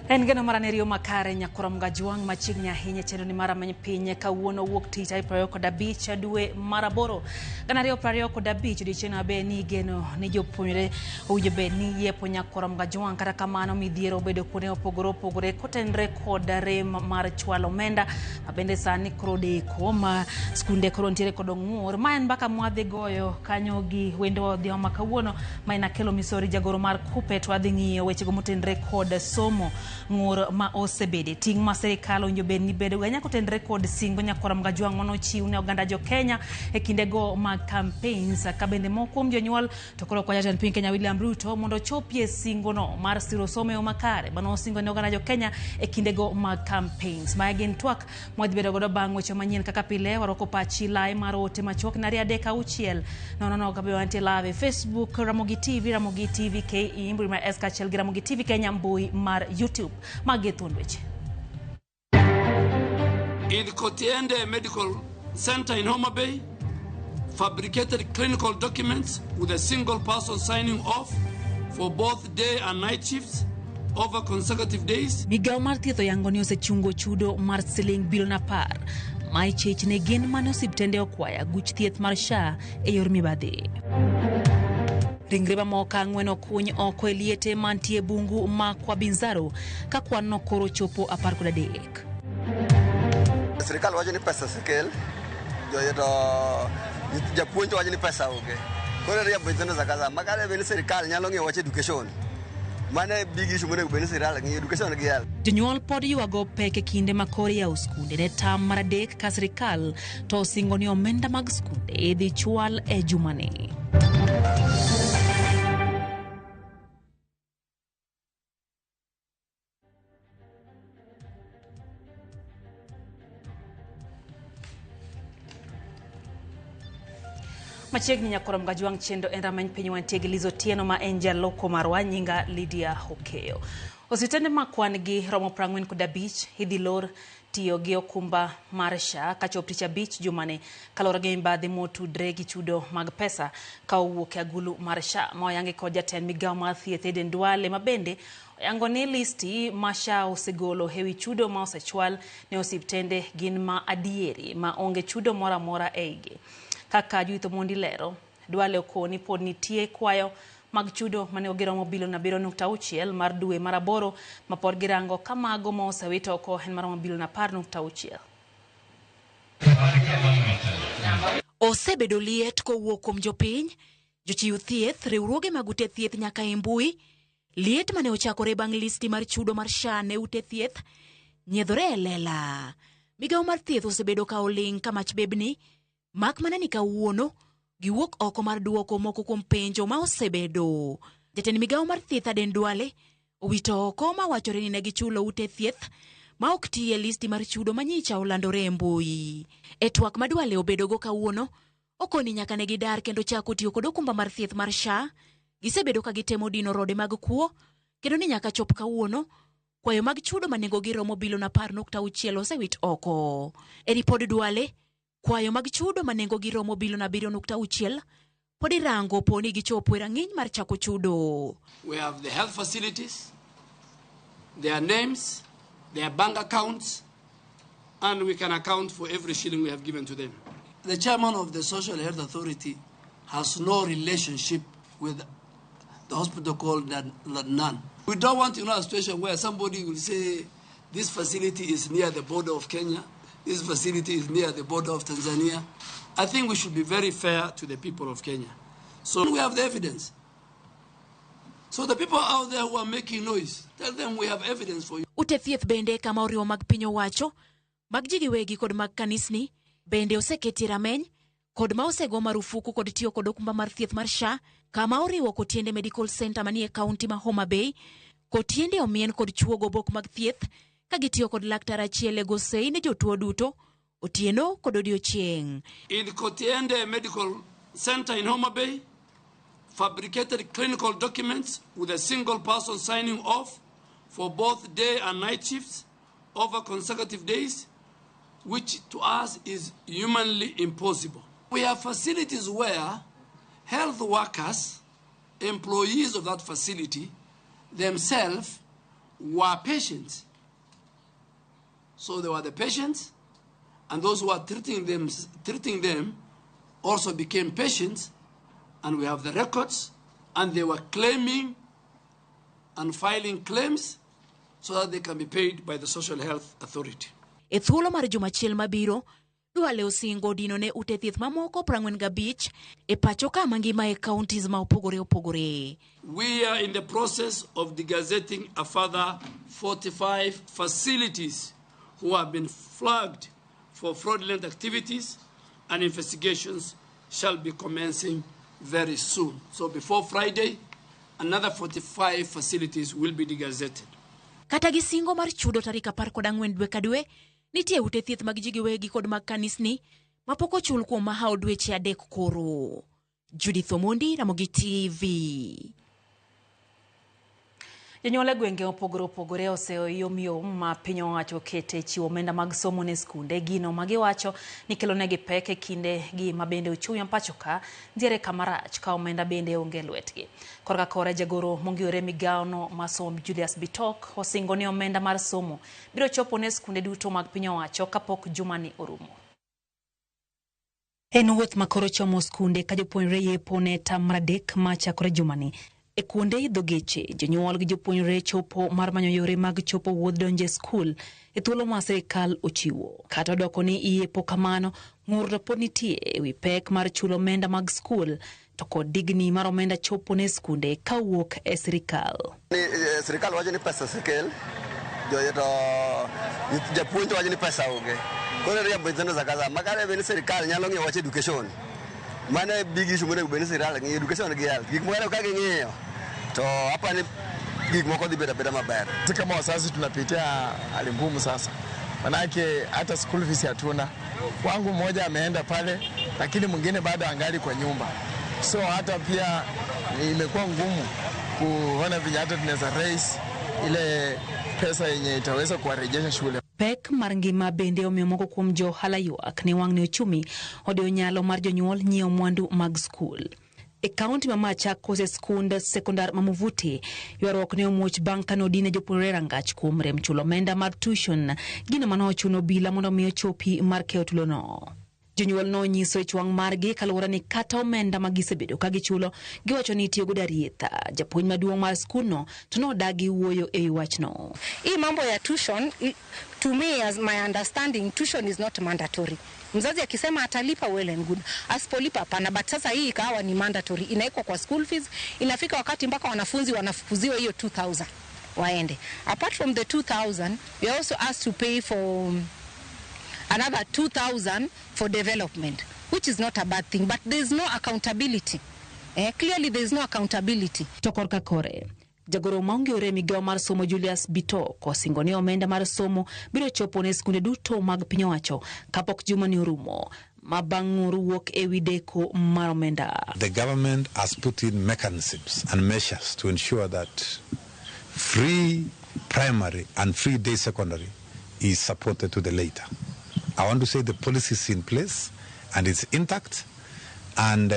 En geno mar aneriyo makare nyakora Mgajuang' machiegni ahinya chenro ni mar Rameny Piny kawuono wuok tich tarik 25 dwe mar aboro 2025 odiochieng' maber ni igeno ni jopuonjre owinjo bed ni yepo nyakora Mgajuang' kata kamano midhiero obedo kuonde mopogore opogore kotenre kod rem mar chwalo omenda ma bende sani koro deko ma skunde koro nitiere kod ong'ur. Ma en mbaka mwadhi goyo kanyo gi wendo odhiambo ma kawuono ma en Akelo Misori jagoro mar KUPPET wadhi ng'iyo wechego motenre kod somo ng'ur ma osebede ting' ma sirikal owinjo bed ni bedo ahinya kotenre kod singo nyakwara Mgajwang' manochiw ne oganda jo Kenya e kindego mag campaigns ka bende moko kuom jonyuol to koro kwa jatend piny Kenya William Ruto mondo ochopie singono mar siro somo e yo makare mano osingo ne oganda jo Kenya e kindego mag campaigns. Mae gin twak mwadhi bedo godo bang' weche manyien kaka pile warwako pachi lai mar ote machuok 2 3 6 0 0 kabe wantie live e Facebook Ramogi TV, Ramogi TV KE, mbui mar S kaachiel gi Ramogi TV Kenya mbui mar YouTube. Magi e thuond weche. In Kotiende Medical Center in Homa Bay, fabricated clinical documents with a single person signing off for both day and night shifts over consecutive days. Migawo mar thieth oyango ni osechungo chudo mar siling bilion 10 ma ichich ne gin mane osiptende okwayo aguch thieth mar SHA e yor mibadhi. Ringre mamoko ang'wen okuny oko e liete mantie bungu ma Kwa-Binzaro ka kwan no koro chopo 13. Sirikal wacho ni pesa osekel, to japuonj wacho ni pesa onge. Koro riembo nyithindo sa ka sa. Makare bed ni sirikal nyalo ng'iyo wach education. Mano e big issue monego bed ni sirikal ng'iyo education gi health. Jonyuol pod ywago pek e kinde ma koro yawo skunde ne tam mar adek ka sirikal to osingo ni omenda mag skunde idhi chwal e jumani. Machiegni nyakoro Mgajwang' chendo en rameny piny wantie gi Liz Otieno ma en jaloko marwa nyinga Lydia Okeyo. Osiptende ma kwan gi romo 45 idhi lor tiyo gi okumba mar SHA kachop tich abich jumani kaluwore gi mibadhi motudre gi chudo mag pesa ka owuok e agulu mar SHA ma oyangi kod jatend migawo mar thieth Aden Duale ma bende oyango ni listi ma SHA osegolo ewi chudo ma osechwal ne osiptende gin ma adieri ma onge chudo moro amora e igi. Kaka Judith Omondi lero, Duale okoni pod nitie kwayo mag chudo mane ogiromo bilion 7.6 mar dwe mar aboro ma pod girango ka mago ma osewit oko en maromo bilion 10.6. Osebedo liet kowuok kuom jopiny, jochiw thieth, riwruoge mag ute thieth nyaka e mbui. Liet mane ochakore bang' listi mar chudo mar SHA ne ute thieth nyiedhore e lela. Migawo mar thieth osebedo ka oling' ka mach bebni, mak mana ni kawuono giwuok oko mar duoko moko kuom penjo ma osebedo. Jatend migawo mar thieth Aden Duale owito oko ma wachore ni ne gichulo ute thieth ma ok ti e listi mar chudo manyicha olandore e mbui. E twak ma Duale obedogo kawuono, okoni nyaka ne gidar kendo chako tiyo kod okumba mar thieth mar SHA. Gisebedo ka gitemo dino rode mag kuo, kendo ni nyaka chop kawuono, kwayo mag chudo ma nengogi romo bilion 10.6 osewit oko. E ripod Duale, kwayo mag chudo ma nengogi romo bilion 7.6 pod irango po ni gichopo e rang'iny mar chako chudo. We have the health facilities, their names, their bank accounts, and we can account for every shilling we have given to them. The chairman of the Social Health Authority has no relationship with the hospital called Ladnan. We don't want a situation where somebody will say this facility is near the border of Kenya, this facility is near the border of Tanzania. I think we should be very fair to the people of Kenya. So we have the evidence. So the people out there who are making noise, tell them we have evidence for you. Ute thieth bende kama oriwo mag piny owacho, mag ji giwegi kod mag kanisni bende oseketie rameny kod ma osego marufuku kod tiyo kod okumba mar thieth mar SHA kama oriwo Kotiende Medical Center manie kaunti ma Homa Bay. Kotiende omien kod chuogo obok mag thieth ka gitiyo kod laktar achiel e go sei ne jotuo duto otieno kod odiochieng'. In Kotiende Medical Center in Homa Bay, fabricated clinical documents with a single person signing off for both day and night shifts over consecutive days, which to us is humanly impossible. We have facilities where health workers, employees of that facility, themselves were patients. So they were the patients, and those who are treating them also became patients, and we have the records, and they were claiming and filing claims so that they can be paid by the Social Health Authority. E thuolo mar juma achiel mabiro, Duale osingo dino ne ute thieth mamoko 45 e pacho ka mangima e counties ma opogore opogore. We are in the process of degazetting a further 45 facilities who have been flagged for fraudulent activities, and investigations shall be commencing very soon. So before Friday, another 45 facilities will be degazetted. Kata gi singo mar chudo tarik 14 dwe ka dwe, nitie ute thieth mag ji giwegi kod mag kanisni mapok ochul kuom mahawo dweche 3 koro. Judith Omondi, Ramogi TV. Jonyuol e gwenge mopogore opogore oseyomyom ma piny owacho okete chiwo omenda mag somo ne skunde. Gino ma giwacho ni kelonegi pek e kinde gi ma bende ochumi ma pacho ka nitiere kama rach ka omenda bende onge e lwetgi. Korka kore jagoro mong'iyore migawo no mar somo Julius Bitok osingo ni omenda mar somo biro chopo ne skunde duto mag piny owacho kapok jumani orumo. En wuoth ma koro chomo skunde ka jopuonjre yepo ne tam mar adek ma chakore jumani. E kuonde idho geche, jonyuol gi jopuonjre chopo mar manyo yore mag chopo wuodh donjo e skul e thuolo ma sirikal ochiwo. Kata odoko ni iyepo kamano, ng'ur to pod nitie e wi pek mar chulo omenda mag skul to kod digni mar omenda chopo ne skunde kawuok e sirikal. Ni sirikal wacho ni pesa osekel, jo to japuonj wacho ni pesa onge. Koro riembo nyithindo sa ka sa. Makare bende sirikal nyalo ng'iyo wach education. Mano e big issue monego bed ni sirikal ng'iyo education gi health. Gik moko ka ging'iyo to apani gik moko dhi bedo abeda maber. Sisi kama wazazi tunapitia hali ngumu sasa, manake hata school fees hatuna. Wangu mmoja ameenda pale, lakini mwingine bado angali kwa nyumba, so hata pia imekuwa ngumu kuona venye hata tunaweza raise ile pesa yenye itaweza kuwarejesha shule. Pek mar ngima bende omiyo moko kuom jo ohala ywak ni wang'ni ochumi odiyo nyalo mar jonyuol nyiewo mwandu mag skul. E kaunti ma Machakos e skund sekondar ma Muvuti, ywaruok ne omuoch bang' kane odine jopuonjre rangach kuom rem chulo omenda mar tuition, gino mane ochuno obila mondo mi ochopi mar keyo tulono. Jonyuol nonyiso ich wang' margi kaluwore ni kata omenda ma gisebedo ka gichulo giwacho ni itiyo godo arietha. Japuonj maduong' mar skundno to nodagi wuoyo e wi wachno. Hii mambo ya tuition, to me, as my understanding, tuition is not mandatory. Mzazi akisema atalipa, well and good, asipolipa, hapana. But sasa hii ikawa ni mandatory, inawekwa kwa school fees. Inafika wakati mpaka wanafunzi wanafukuziwa hiyo 2000 waende. Apart from the 2000, we are also asked to pay for another 2000 for development, which is not a bad thing, but there is no accountability. Clearly there is no accountability. To korka kore, jagoro maongore migawo mar somo Julius Bitok osingo ni omenda mar somo biro chopo ne skunde duto mag piny owacho kapok juma ni orumo ma bang' ng'ur wuok e wi deko mar omenda. The government has put in mechanisms and measures to ensure that free primary and free day secondary is supported to the later. I want to say the policy is in place and it's intact, and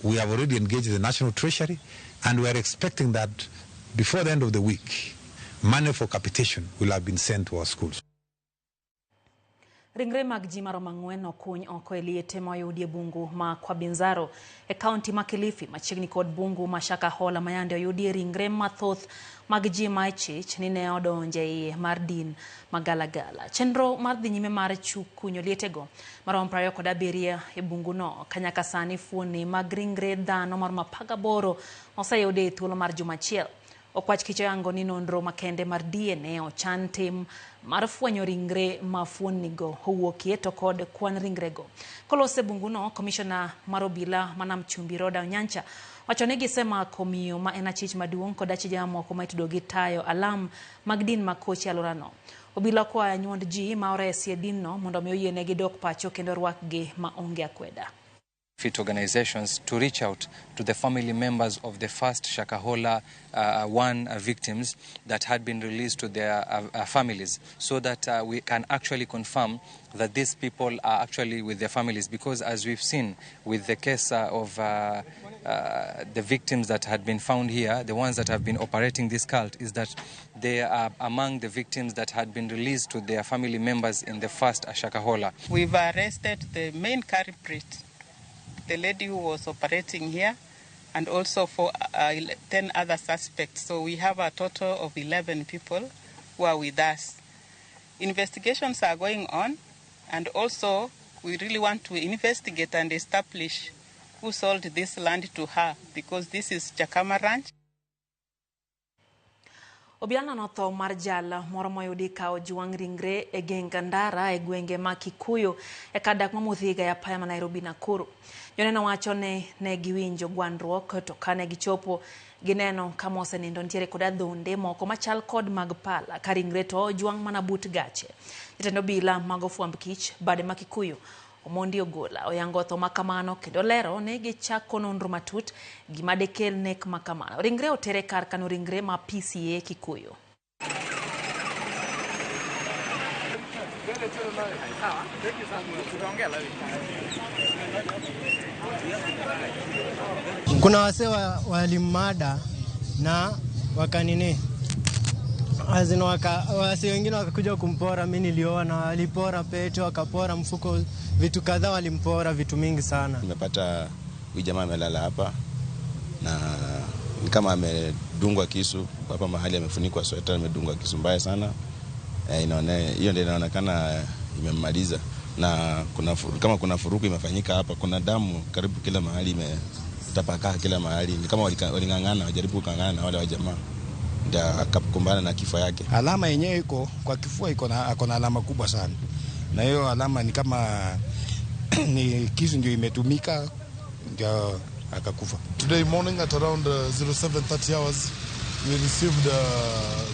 we have already engaged the National Treasury, and we are expecting that before the end of the week, money for capitation will have been sent to our schools. Ringre mag ji maromo 4 okuny oko e liete ma oyudi e bungu ma Kwabinzaro e kaunti ma Kilifi machiegni kod bungu ma Shakahola ma yande oyudie ringre mathoth mag ji ma ichich ni ne odonje iye mar din magalagala. Chenro mar dhi nyime mar kunyo lietego maromo 27 e bunguno ka nyaka sani fuoni mag ringre dhano maromo 18 oseyudi e thuolo mar juma achiel. Okwach kich oyango ni nonro makende mar DNA ochan tim mar fwenyo ringre ma fuonnigo owuokie to kod kwan ringrego. Kolose bunguno, komishona mar obila ma Nam Chumbi Roda Onyancha wacho ni gisemako miyo ma en achich maduong' kod achije mamoko ma itudo gi tayo alam mag din ma koche alworano. Obila okwayo anyuond ji ma oresi e dinno mondo mi oyienegi dok pacho kendo rwakgi ma onge akweda. Fit organizations to reach out to the family members of the first Shakahola 1 victims that had been released to their families, so that we can actually confirm that these people are actually with their families. Because as we've seen with the case of the victims that had been found here, the ones that have been operating this cult, is that they are among the victims that had been released to their family members in the first Shakahola. We've arrested the main culprit, the lady who was operating here, and also for 10 other suspects. So we have a total of 11 people who are with us. Investigations are going on, and also we really want to investigate and establish who sold this land to her, because this is Chakama Ranch. Obila nono tho mar jal moro moyudi ka ojwang' ringre e geng ndara e gwenge ma Kikuyu e kar dak ma Muthiga e apaya ma Nairobi Nakuru. Joneno wacho ni ne giwinjo gwandruok to kane gichopo gineno kama osenindo nitiere kod adhonde moko machal kod mag pala ka ringre to ojwang' mana but gache. Jatend obila mag ofwamb kich bade ma Kikuyu Omondi Ogola oyango tho makamano kendo lero ni gichako nonro matut gima dekel nek makamano. Ringre otere kar kano ringre ma PCA Kikuyu. Kuna wase walimada na wakanini azino wase wengine wakakuja kumpora. Mimi niliona walipora pete, wakapora mfuko, vitu kadhaa walimpora, vitu mingi sana. Nimepata huyu jamaa amelala hapa na ni kama amedungwa kisu hapa mahali, amefunikwa sweta, amedungwa kisu mbaya sana. Hiyo ndio inaonekana imemmaliza, na kama kuna furuku imefanyika hapa, kuna damu karibu kila mahali, imetapakaa kila mahali. Ni kama waling'ang'ana, wajaribu kung'ang'ana na wale wa jamaa ndio akakumbana na kifo yake. Alama yenyewe iko kwa kifua, iko na alama kubwa sana, na hiyo alama ni kama ni kisu ndio imetumika ndio akakufa. Today morning at around 07:30 hours we received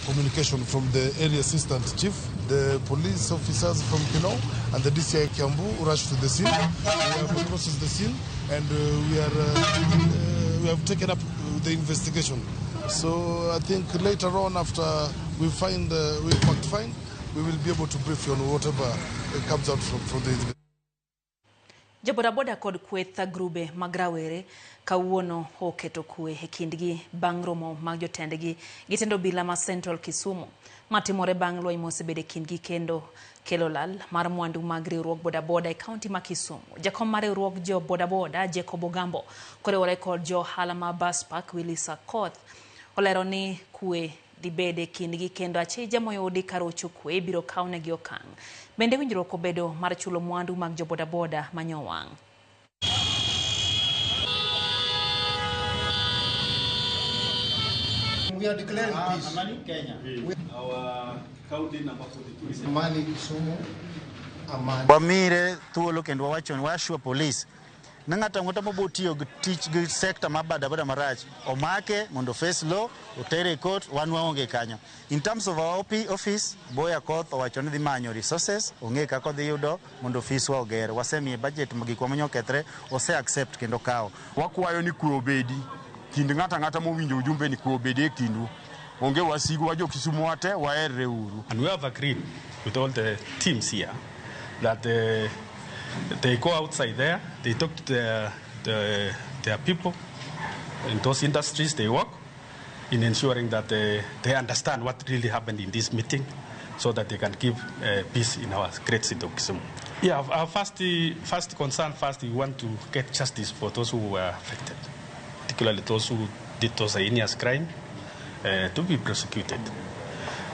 communication from the area assistant chief, the police officers from Kinoo and the DCI Kiambu rushed to the scene. We have processed the scene and we have taken up the investigation. So I think later on, after we find we fact find, we will be able to brief you on whatever comes out from the investigation. Jobodaboda kod kweth grube mag rawere kawuono oketo kwe e kindgi bang' romo mag jotendgi gi tend obila ma Central Kisumu matimore bang' lweny mosebedo e kindgi kendo kelo lal mar mwandu mag riwruog bodaboda e kaunti ma Kisumu. Jakom mar riwruog jo bodaboda Jacob Ogambo koriwore kod jo ohala ma Bus Park Willis Akoth olero ni kwe dhi bedo e kindgi kendo achije moyudi karocho kwe biro kawnegi okang'. Bende winjruok obedo mar chulo mwandu mag jo bodaboda manyowang'. We are declaring peace. Amani, Kenya. Our county number 42 is Amani, Kisumu, Amani. Wamire thuolo kendo wawacho ni washua police. Ni ng'ato ang'ata mabiro tiyo gi tich gi sector mar bodaboda marach omake mondo face law, otere e court, wan waonge kanyo. In terms of our office, Boya Koth owacho ni dhi manyo resources, ong'e kaka odhi yudo mondo ofiswa oger. Wasemiye budget gikwa manyokethre, ose accept kendo kawo. Wakwayo ni kwe obedi kind ng'ato ang'ata mowinjo ujumbe ni kwe obedi e kindu. Onge wasigu wa jo Kisumu wate, waherre uru. And we have agreed with all the teams here that they go outside there, they talk to their people in those industries they work, in ensuring that they understand what really happened in this meeting, so that they can give peace in our great city of Kisumu. Yeah, our first concern, first we want to get justice for those who were affected, particularly those who did those heinous crime, to be prosecuted.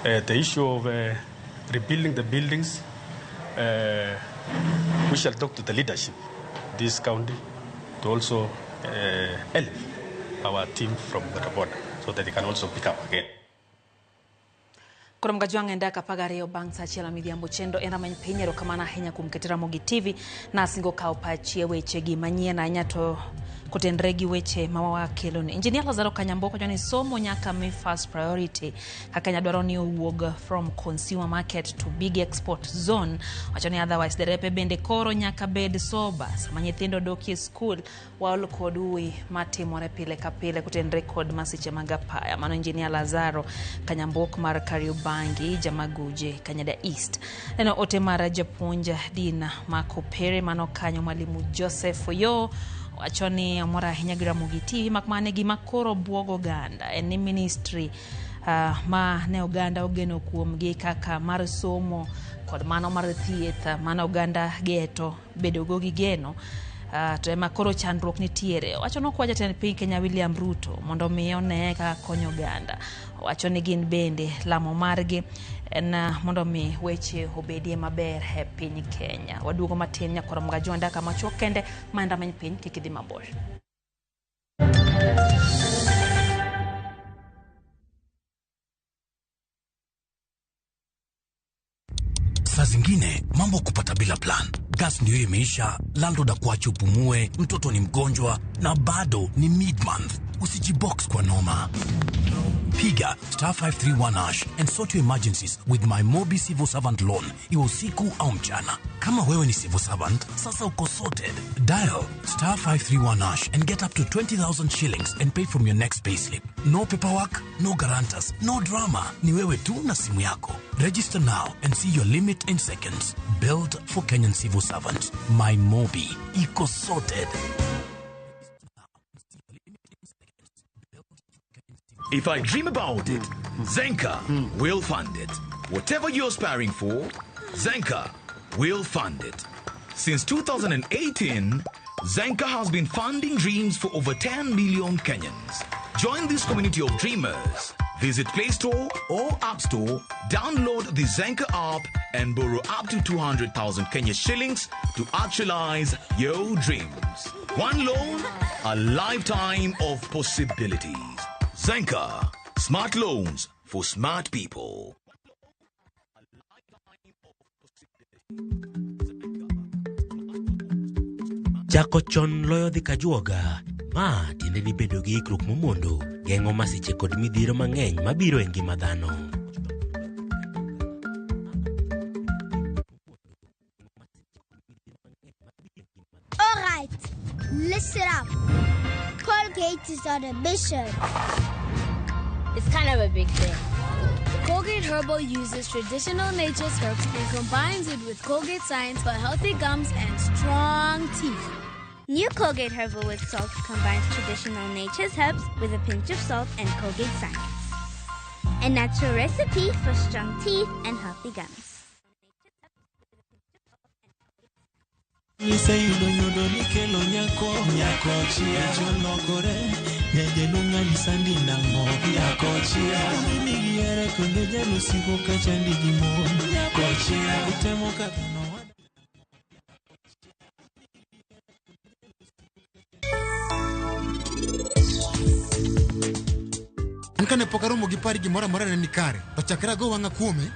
The issue of rebuilding the buildings, we shall talk to the leadership of this county to also help our team from Bodaboda. so that they can also pick up again. Koro Mgajwang' en dakika 12 bang' sa achiel midhiambo chenro en rameny piny. Erokamano ahinya kuom keti Ramogi TV nasingo kawo pachi e weche gi manyien ahinya to kotenre gi weche ma wakeloni. Engineer Lazaro Kanyambo wacho ni somo nyaka mi first priority kaka Kenya dwaro ni owuog from consumer market to big export zone. Wacho ni otherwise derepe bende koro nyaka bed sober sama nyithindo dokie skul waol kod uwi matimore pile ka pile kotenre kod masiche mag apaya. Mano Engineer Lazaro Kanyambok mar Kariobangi, Jamaguje, Kanyada East. Neno ote mar japuonj Dina Makopere mano kanyo mwalimu Joseph Oyo wacho ni omor ahinya gi Ramogi TV mak mana gima koro buogo oganda en ni ministry ma ne oganda ogeno kuomgi kaka mar somo kod mano mar thieth mane oganda geto bedogo gi geno to ema koro chandruok nitiere. Owacho nokwa jatend piny Kenya William Ruto mondo mi one kaka konyo oganda. Owacho ni gin bende lamo margi en mondo mi weche obedie maber e piny Kenya. Waduogo matin nyakwar Mgajwanda kama chuok kende ma en rameny piny kik idhi mabor. Saa zingine mambo kupata bila plan. Gas ndio imeisha, landlord akuache upumue, mtoto ni mgonjwa na bado ni mid month. Usijibox kwa noma. Piga star 531 hash and sort your emergencies with my Mobi Civil Servant Loan, iwe usiku au mchana. Kama wewe ni civil servant, sasa uko sorted. Dial star 531 hash and get up to 20,000 shillings and pay from your next payslip. No paperwork, no guarantors, no drama. Ni wewe tu na simu yako. Register now and see your limit in seconds. Built for Kenyan civil servants. My Mobi. Iko sorted. If I dream about it, Zenka will fund it. Whatever you're aspiring for, Zenka will fund it. Since 2018, Zenka has been funding dreams for over 10 million Kenyans. Join this community of dreamers. Visit Play Store or App Store, download the Zenka app and borrow up to 200,000 Kenya shillings to actualize your dreams. One loan, a lifetime of possibilities. Zenka, smart loans for smart people. Chako chon loyo dhi kajuoga. Ma tiende ni bedo gi ikruok momondo geng'o masiche kod midhiero mang'eny mabiro e ngima dhano. All right, listen up. Colgate is on a mission. It's kind of a big thing. Colgate Herbal uses traditional nature's herbs and combines it with Colgate Science for healthy gums and strong teeth. New Colgate Herbal with Salt combines traditional nature's herbs with a pinch of salt and Colgate Science. A natural recipe for strong teeth and healthy gums. Iseyudo nyodo nikelo nyako nyako chia cholokore nyajaluong' sandi nang'o nyako chia migiere kendo jalusigo kachandi gi mon nyako chia itemo kadho An kane pok aromo gi pari gimoro amora ne ni kare to chakre ago wang'a kuome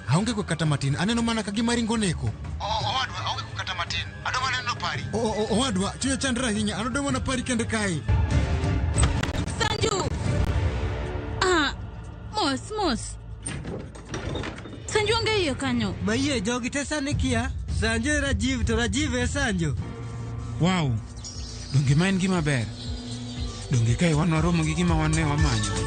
aonge kwe kata matin aneno mana ka gima ringo neko. Owadwa aonge kwe kata matin adwa mana neno pari. Owadwa chunya chandre ahinya an adwa mana pari kende kae. Sanju! Mos mos. Sanju onge iye kanyo. Mayie jogi te sani kia. Sanju e Rajiv to Rajiv e Sanju. Wow, donge ma en gima ber? Donge kae wan waromo gi gima wan ne wamanyo?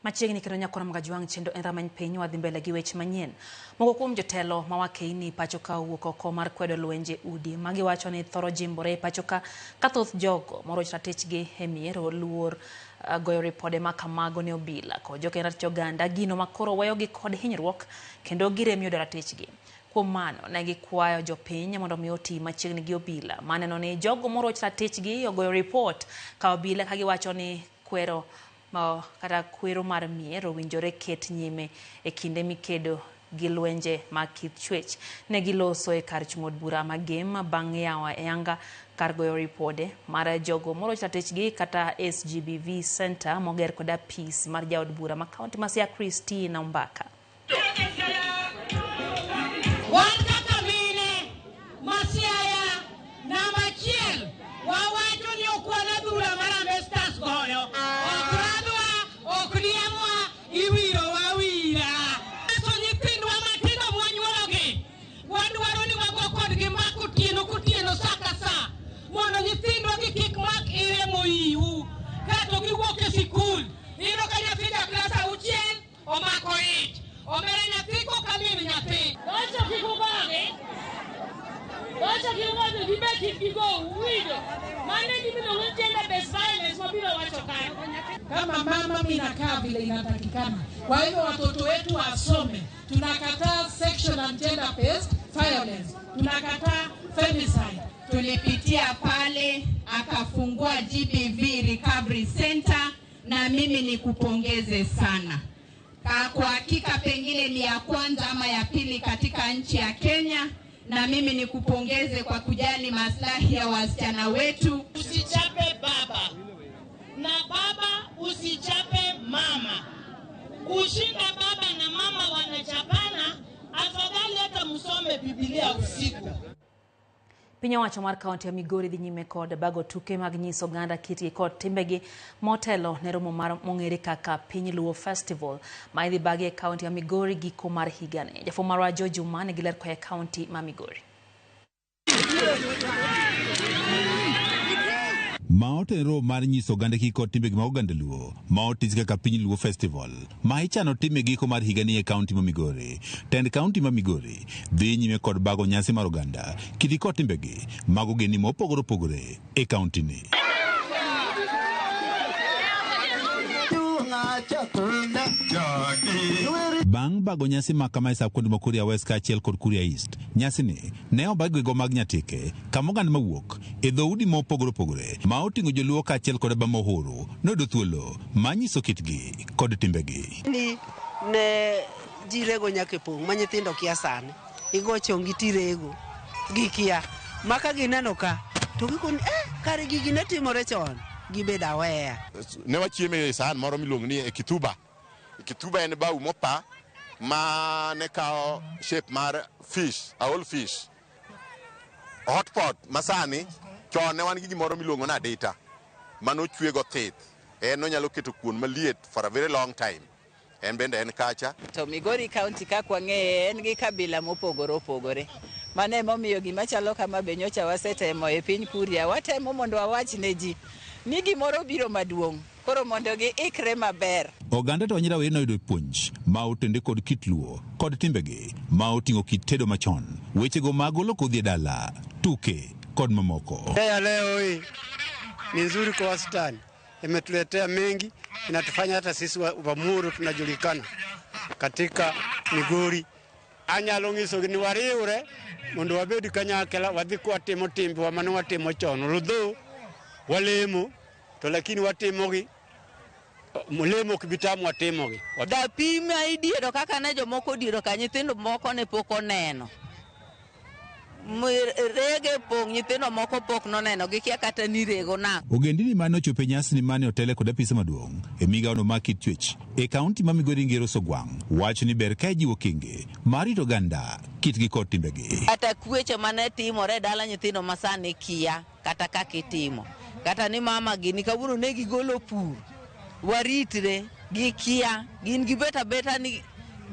Machiegni kendo nyakwar Mgajwang' chenro en rameny piny wadhi mbele gi weche manyien. Moko kuom jotelo ma wakeini pacho ka owuok oko mar kwedo lwenje udi magiwacho ni thoro jimbore pacho ka thoth jogo moroch ratichgi e mier oluor goyo ripode ma kamago ne obila kod jokend ratich oganda gino makoro weyogi kod hinyruok kendo girem yudo ratichgi. Kuom mano, ne gikwayo jopiny mondo mi oti machiegni gi obila maneno ni jogo moroch ratichgi ogoyo ripot ka obila ka giwacho ni kwero kata kwero mar mier owinjore ket nyime e kinde mikedo gi lwenje mag kit chwech. Ne giloso e kar chung' od bura ma Gem bang' yawo ayanga kar goyo ripode mar jogo moroch ratichgi kata SGBV Center moger kod apis mar jaod bura ma kaunti ma Siaya Christine Ombaka. Wan kaka mine ma Siaya namba achiel wawacho ni ok wan adhula mar Harambee Stars goyo. Ok radhwa, ok riemwa, iwirowa awira. So nyithindwa matindo mwanyuologi, wadwaro ni wago kodgi mbaka otieno kotieno sa ka sa mondo nyithindwa gi kik mak ire moiwu kato giwuok e sikul. Iyudo ka nyathi ja klas auchiel omako ich, omera nyathi koka min nyathi. Wacho kik ugogi. Wacho kik ugogi, gibe kik gigou, uwinjo. Mano e gimiluongo ni gender based violence mabiro wacho kanyo. Kama mama minakaa vile inatakikana. Kwa hivyo watoto wetu wasome. Tunakataa sexual and gender based violence. Tunakataa femicide. Tulipitia pale akafungua GBV Recovery Center na mimi nikupongeze sana. Kwa hakika pengine ni ya kwanza ama ya pili katika nchi ya Kenya, na mimi nikupongeze kwa kujali maslahi ya wasichana wetu. Usichape baba na baba usichape mama. Kushinda baba na mama wanachapana, afadhali hata msome Biblia usiku. Piny owacho mar kaunti ya Migori dhi nyime kod bago tuke mag nyiso oganda kitgi kod timbegi motelo ne romo mar mong'ere kaka Piny Luo Festival ma idhi bagi e kaunti ya Migori giko mar higani. Jafwambo marwa George Juma nigi ler koa e kaunti ma Migori. Ma otenore mar nyiso oganda kik kod timbegi mag oganda Luo ma otis kaka Piny Luo Festival ma ichano tim e giko mar higani e kaunti ma Migori. Tend kaunti ma Migori dhi nyime kod bago nyasi mar oganda kitgi kod timbegi mag ogendni mopogore opogore e kaunti ni. Bang' bago nyasi ma kama e sap kuonde ma Kuria West kaachiel kod Kuria East, nyasi ni ne obag gi go mag Nyatike kama oganda mawuok e dhoudi mopogore opogore ma oting'o joluo kaachiel kod Obama Uhuru noyudo thuolo mar nyiso kitgi kod timbegi. Ni ne ji rego nyaka e pong' ma nyithindo kia sani. Igo chongi tirego, gikia. Ma ka gineno ka, to gikoni, kare gigi ne timore chon, gibedo aweya. Ne wachiemo e sahan moro miluongo ni kituba. Kituba en bau mopa ma ne kawo shape mar fish, a whole fish. Hot pot masani, chon ne wan gi gimoro miluongo ni adita, manochwe go thith. En onyalo keto kuon maliet for a very long time. En bende en kacha. To Migori County kaka wang'eye en gi kabila mopogore opogore. Mano emomiyo gima chalo kama be nyocha wasetemo e piny Kuria. Watemo mondo wawach ne ji ni gimoro biro maduong'. Koro mondo giikre maber. Oganda to rawere noyudo puonj ma otende kod kit Luo kod timbegi ma oting'o kit tedo machon, wechego mag golo kodhi e dala, tuke kod mamoko. Ya leo hii ni nzuri kwa wastani, imetuletea mengi, inatufanya hata sisi Wamuru tunajulikana katika Migori. Anyalo nyisogi ni wariwre mondo wabed kanyakla, wadhi kwatimo timbewa mane watimo chon. Rudho walemo to lakini watimogi lemo ok bi tamo watimogi. Dapim ma idiero kaka ne jomoko odiero ka nyithindo moko ne pok oneno. Rege pong' nyithindo moko pok noneno, gikia kata ni rego nang'o. Ogendini mane ochopo e nyasini mane otele kod apisa maduong' e migawono mar kit chwech e kaunti ma Migori Ngero Sogwang' wacho ni ber ka ijiwo okenge mar rito oganda kitgi kod timbegi. Kata kweche mane timore e dala nyithindo ma sani kia kata kaka itimo. Kata ni mama gini kawuono ne gigolo pur, waritre, gikia, gin gibet abeta ni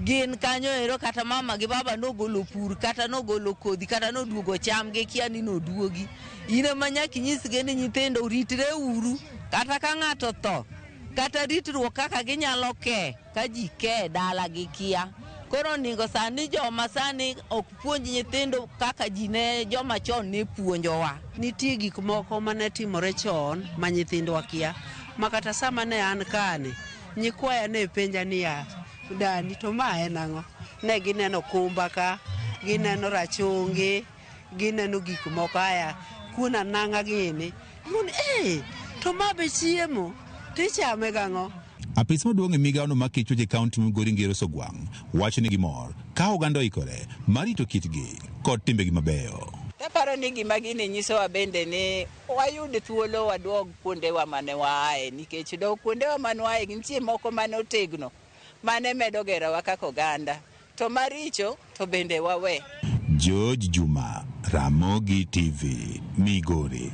gin kanyo ero kata mama gi baba nogolo pur, kata nogolo kodhi, kata noduogo cham, gikia ni noduogi. In ema nyaka inyisgi ni nyithindo ritre uru, kata ka ng'ato tho, kata ritruok kaka ginyalo ke, ka ji ke e dala gikia. Koro onego sani joma sani ok puonj nyithindo kaka ji ne joma chon ne puonjowa. Nitie gik moko mane timore chon ma nyithindwa kia, ma kata sama ne an kani, nyikwaya ne penja niya, dani to ma en ang'o? Ne gineno kumba ka, Gineno rachungi, gineno gik moko aya kuon anang'a gini. Gikoni, eh, to ma be chiemo, tichame gang'o? Apis maduong' e migawono ma kecho e kaunti ma Migori Ngero Sogwang' wacho ni gimor ka oganda oikore mar rito kitgi kod timbegi mabeyo. Aparo ni gima gini nyisowa bende ni wayud thuolo waduog kuondewa mane waaye, nikech dog kuondewa mane waaye nitie moko mane otegno mane medo gerowa kaka oganda, to maricho to bende wawe. George Juma, Ramogi TV, Migori.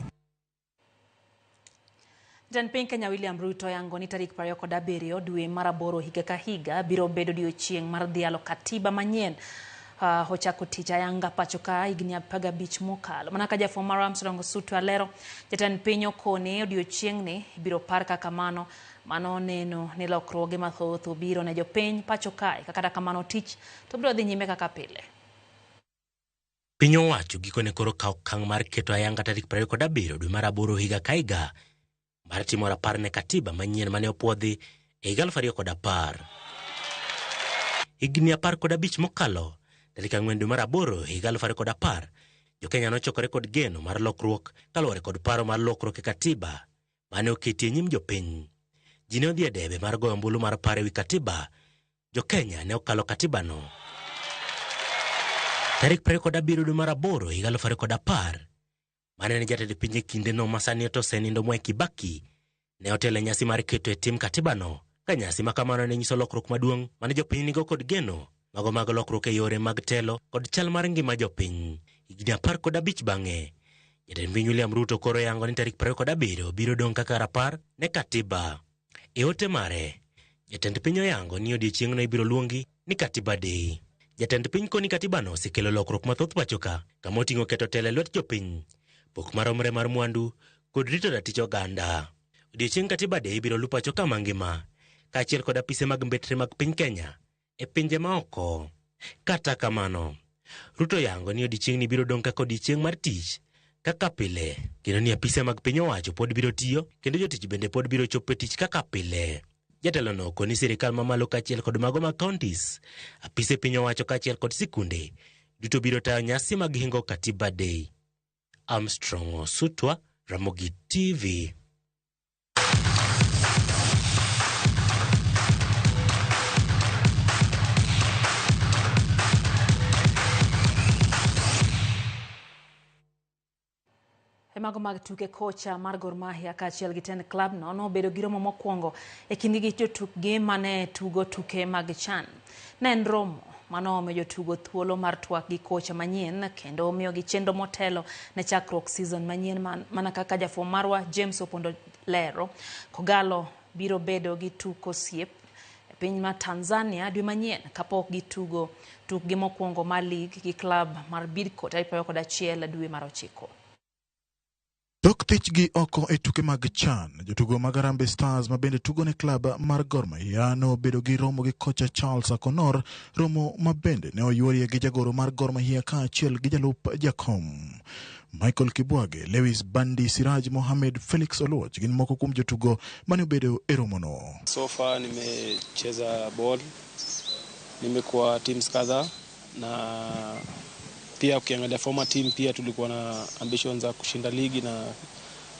Jatend piny Kenya William Ruto oyango ni tarik 27 dwe mar aboro higa ka higa biro bedo odiochieng' mar dhialo katiba manyien. Ochako tich ayanga pacho ka higni 15 mokalo. Mana ka jafwambo mar Armstrong Osutwa lero, jatend piny okone odiochieng'ni ibiro par kaka mano mano neno ni lokruoge mathoth obiro ne jopiny pacho kae. Kata kamano tich to biro dhi nyime kaka pile. Piny owacho gikone koro kawo okang' mar keto ayanga tarik 27 dwe mar aboro higa ka higa mar timo rapar ne katiba manyien mane opuodhi e higa 2010. Higni 15 mokalo, tarik 4 dwe mar aboro higa 2010, Jo-Kenya nochokore kod geno mar lokruok kaluwore kod paro mar lokruok e katiba mane oketi e nyim jopiny. Ji ne odhi e debe mar goyo ombulu mar paro ewi katiba. Jo-Kenya ne okalo katibano. Tarik 27 dwe mar aboro higa 2010, mane en jatend piny e kindeno ma sani to osenindo Mwai Kibaki, ne otelo e nyasi mar keto e tim katibano, ka nyasi ma kamano ne nyiso lokruok maduong' mane jopiny nigo kod geno mago mag lokruok e yore mag telo kod chal mar ngima jopiny. Higni 15 bang'e, jatend piny William Ruto koro yango ni tarik 27 biro dong' kaka rapar ne katiba. E ote mare, jatend piny oyango ni odiechieng'no ibiro luongi ni Katiba Day. Jatend piny koni katibano osekelo lokruok mathoth pacho ka, kama oting'o keto telo e lwet jopiny, pok maromre mar mwandu kod rito ratich oganda. Odiechieng' Katiba Day ibiro lu pacho ka mangima, kaachiel kod apise mag mbetre mag piny Kenya e pinje maoko. Kata kamano, Ruto yango ni odiechieng'ni biro dong' kaka odiechieng' mar tich kaka pile, kendo ni apise mag piny owacho pod biro tiyo kendo jotich bende pod biro chopo e tich kaka pile. Jatelono okoni sirikal mamalo kaachiel kod mago mag counties, apise piny owacho kaachiel kod sikunde duto biro tayo nyasi mag hingo Katiba Day. Armstrong Osutwa, Ramogi TV. E mago mag tuke, kocha mar Gor Mahia kaachiel gi tend klabno nobedo gi romo mokwongo e kindgi gi jotukgi mane tugo tuke mag CHAN. Ne en romo mano omiyo jotugo thuolo mar twak gi kocha manyien kendo miyogi chenro motelo ne chakruok season manyien mana kaka jafwambo marwa James Opondo lero. Kogalo biro bedo gi tuk osiep e piny mar Tanzania dwe manyien kapok gitugo tukgi mokwongo mar lig gi klab mar Bidco tarik 21 dwe mar 9. Tok thichgi oko e tuke mag CHAN, jotugo mag Harambee Stars ma bende tugo ne klab mar Gor Mahia nobedo gi romo gi kocha Charles Akonor, romo ma bende ne oyuorie gi jagoro mar Gor Mahia kaachiel gi jalup jakom. Michael Kibwage, Lewis Bandi, Siraj Mohamed, Felix Oluoch gin moko kuom jotugo mane obedo e romono. So far nimecheza ball, nimekuwa teams kadhaa na pia ukiangalia former team pia tulikuwa na ambitions za kushinda ligi na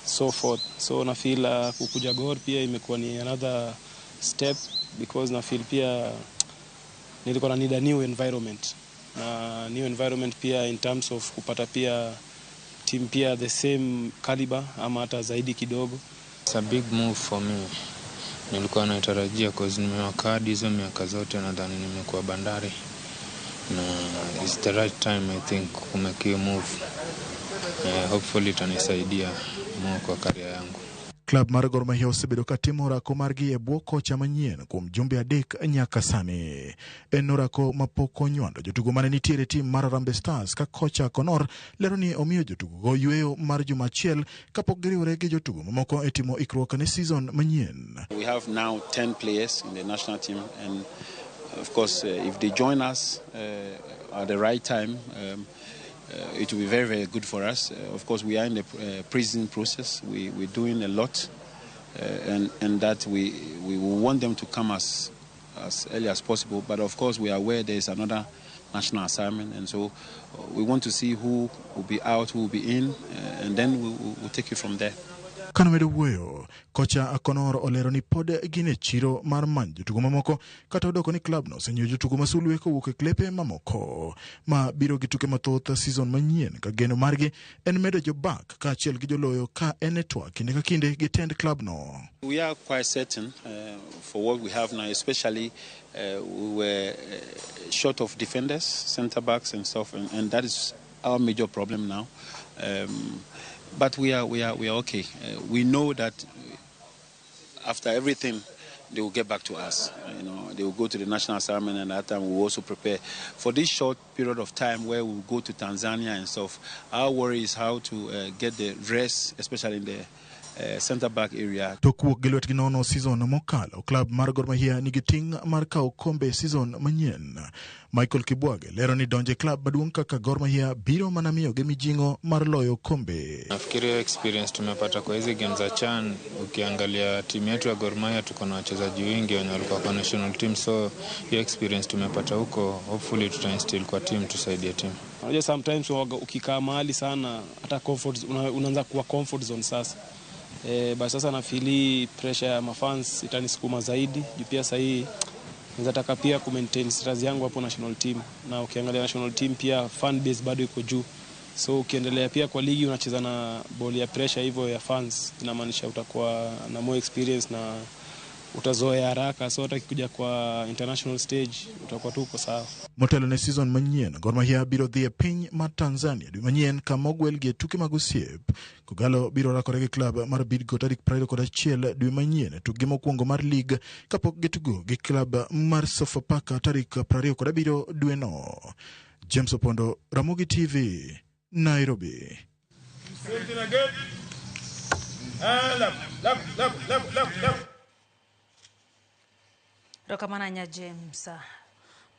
so forth. So na feel kukuja Gor pia imekuwa ni another step because na feel pia nilikuwa na need a new environment, na new environment pia in terms of kupata pia team pia the same caliber ama hata zaidi kidogo. It's a big move for me. Nilikuwa naitarajia cause nimework hadi hizo miaka zote, nadhani nimekuwa Bandari na it's the right time I think kumake hiyo move. Hopefully itanisaidia more kwa career yangu. Klab mar Gor Mahia osebedo ka timo orako margi e bwo kocha manyien kuom jumbe 3 nyaka sani. En orako mapok onywando jotugo mane nitiere e tim mar Harambee Stars ka kocha Konor lero ni omiyo jotugo yweyo mar juma achiel kapok giriwore gi jotugo mamoko e timo ikruok ne season manyien. We have now 10 players in the national team, and of course, if they join us at the right time, it will be very, very good for us. Of course, we are in the pre-season process. We're doing a lot, and that we will want them to come as early as possible. But of course, we are aware there is another national assignment, and so we want to see who will be out, who will be in, and then we'll take it from there. Kanomedo wuoyo, kocha Akonor olero ni pod gin e chiro mar manyo jotugo mamoko kata odoko ni klab no osenyiewo jotugo masulwe kowuok e klepe mamoko ma biro gi tuke mathoth season manyien ka geno margi en medo jobak kaachiel gi joloyo ka en e twak kinde ka kinde gi tend klab no. We are quite certain for what we have now, especially we were short of defenders, centre backs and stuff, and that is our major problem now. But we are okay. We know that after everything, they will get back to us. You know, they will go to the national assignment, and at that time we will also prepare for this short period of time where we will go to Tanzania and stuff. Our worry is how to get the rest, especially in the center back area. To kuok gi lwetgi nono season mokalo, klab mar Gor Mahia nigi ting' mar kawo kombe season manyien. Michael Kibwage lero ni donje klab maduong' kaka Gor Mahia biro mana miyogi mijing'o mar loyo kombe. Nafikiri experience tumepata kwa hizi games za CHAN, ukiangalia timu yetu ya Gor Mahia tuko na wachezaji wengi wenye walikuwa kwa national team, so hiyo experience tumepata huko, hopefully tutainstill kwa team, tusaidie team. Unajua sometimes ukikaa mahali sana hata comfort unaanza kuwa comfort zone sasa. Basi sasa nafili pressure ya mafans itanisukuma zaidi. Juu pia sasa hii naweza pia ku maintain status yangu hapo national team, na ukiangalia national team pia fan base bado iko juu. So ukiendelea pia kwa ligi unacheza na ball ya pressure hivyo ya fans, inamaanisha utakuwa na more experience na utazoea haraka, so hata ukikuja kwa international stage utakuwa tu uko sawa. Motelo ne season manyien, Gor Mahia biro dhi e piny mar Tanzania dwe manyien kama ogwelgi e tuke mag osiep. Kogalo biro rakore gi klab mar Bidco tarik 21 dwe manyien e tukgi mokwongo mar league kapok gitugo gi klab mar Sofapaka tarik 27 dweno. James Opondo, Ramogi TV, Nairobi. Rokamana nya James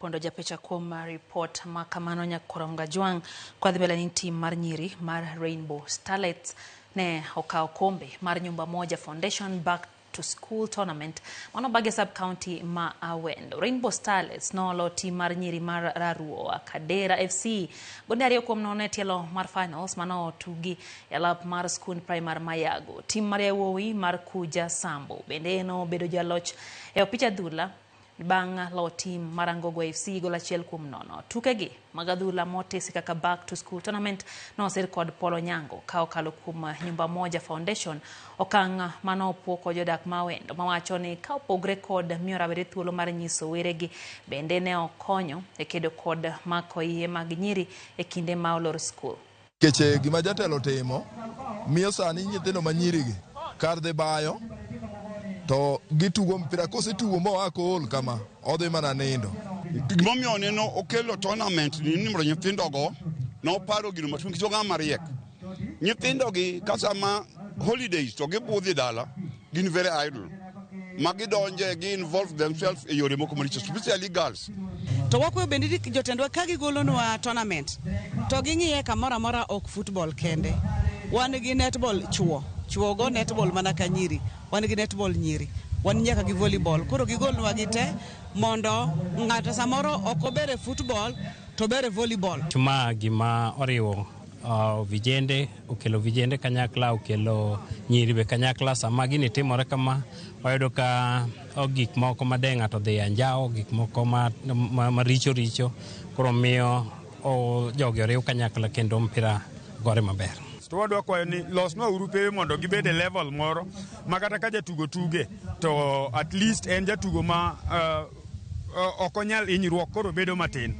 Pondo japicha kuom report ma kamano nyakoro Mgajwang' kwa dhi mbele ni tim mar nyiri mar Rainbow Starlets ne okawo kombe mar Nyumba Moja Foundation Back to School Tournament mano bage sub county ma Awendo. Rainbow Starlets nolo tim mar nyiri mar Raruo Kadera FC gonde 2-0 e tielo mar finals mano tugi e lap mar Skund Primary Mayago. Tim mar yawuowi mar Kuja Sambo bende no bedo jaloch e opich adhula bang' lo tim mar Angogo FC gol 1-0. Tukegi mag adhula motesi kaka Back to School Tournament nosir kod Polo Nyango ka okalo kuom Nyumba Moja Foundation, okang' mano opuo jodak mawendo mawacho ni ka opogre kod miyo rawere thuolo mar nyiso weregi, bende ne okonyo e kedo kod mako iye mag nyiri e kinde ma olor skul. Keche gima jatelo timo miyo sani nyithindo ma nyirigi kar dhi bayo to gitugo mpira, kosetugo moa kool kama odhi mana nindo. Gimomiyo neno okelo tournament ni mondo nyithindogo noparo gino matut nikech ng'ama mariek. Nyithindogi ka sama holidays to gibudhi dala, gin very idle. Ma gidonje, gi involve themselves e yore moko maricho, especially girls. To wakwayo bende ni jotendwa ka gigolonwa tournament to ging'iye kamoro amora, ok football kende. Wan gi netball chuo, chuo go netball mana ka nyiri, wan gi netball nyiri, wan nyaka gi volleyball. Koro gigolnwa gi te mondo ng'ato samoro ok ober e football to ber e volleyball. Ma gima oriwo vijende, okelo vijende kanyakla, okelo nyiri be kanyakla. Sama gini timore kama, wayudo ka gik moko ma de ng'ato dhi anjawo, gik moko maricho richo, koro miyo jogi oriw kanyakla kendo mpira gore maber. To wadwa kwayo ni losnwa uru pewe mondo gibed e level moro ma kata ka jatugo tuge to at least en jatugo ma ok onyal hinyruok, koro bedo matin.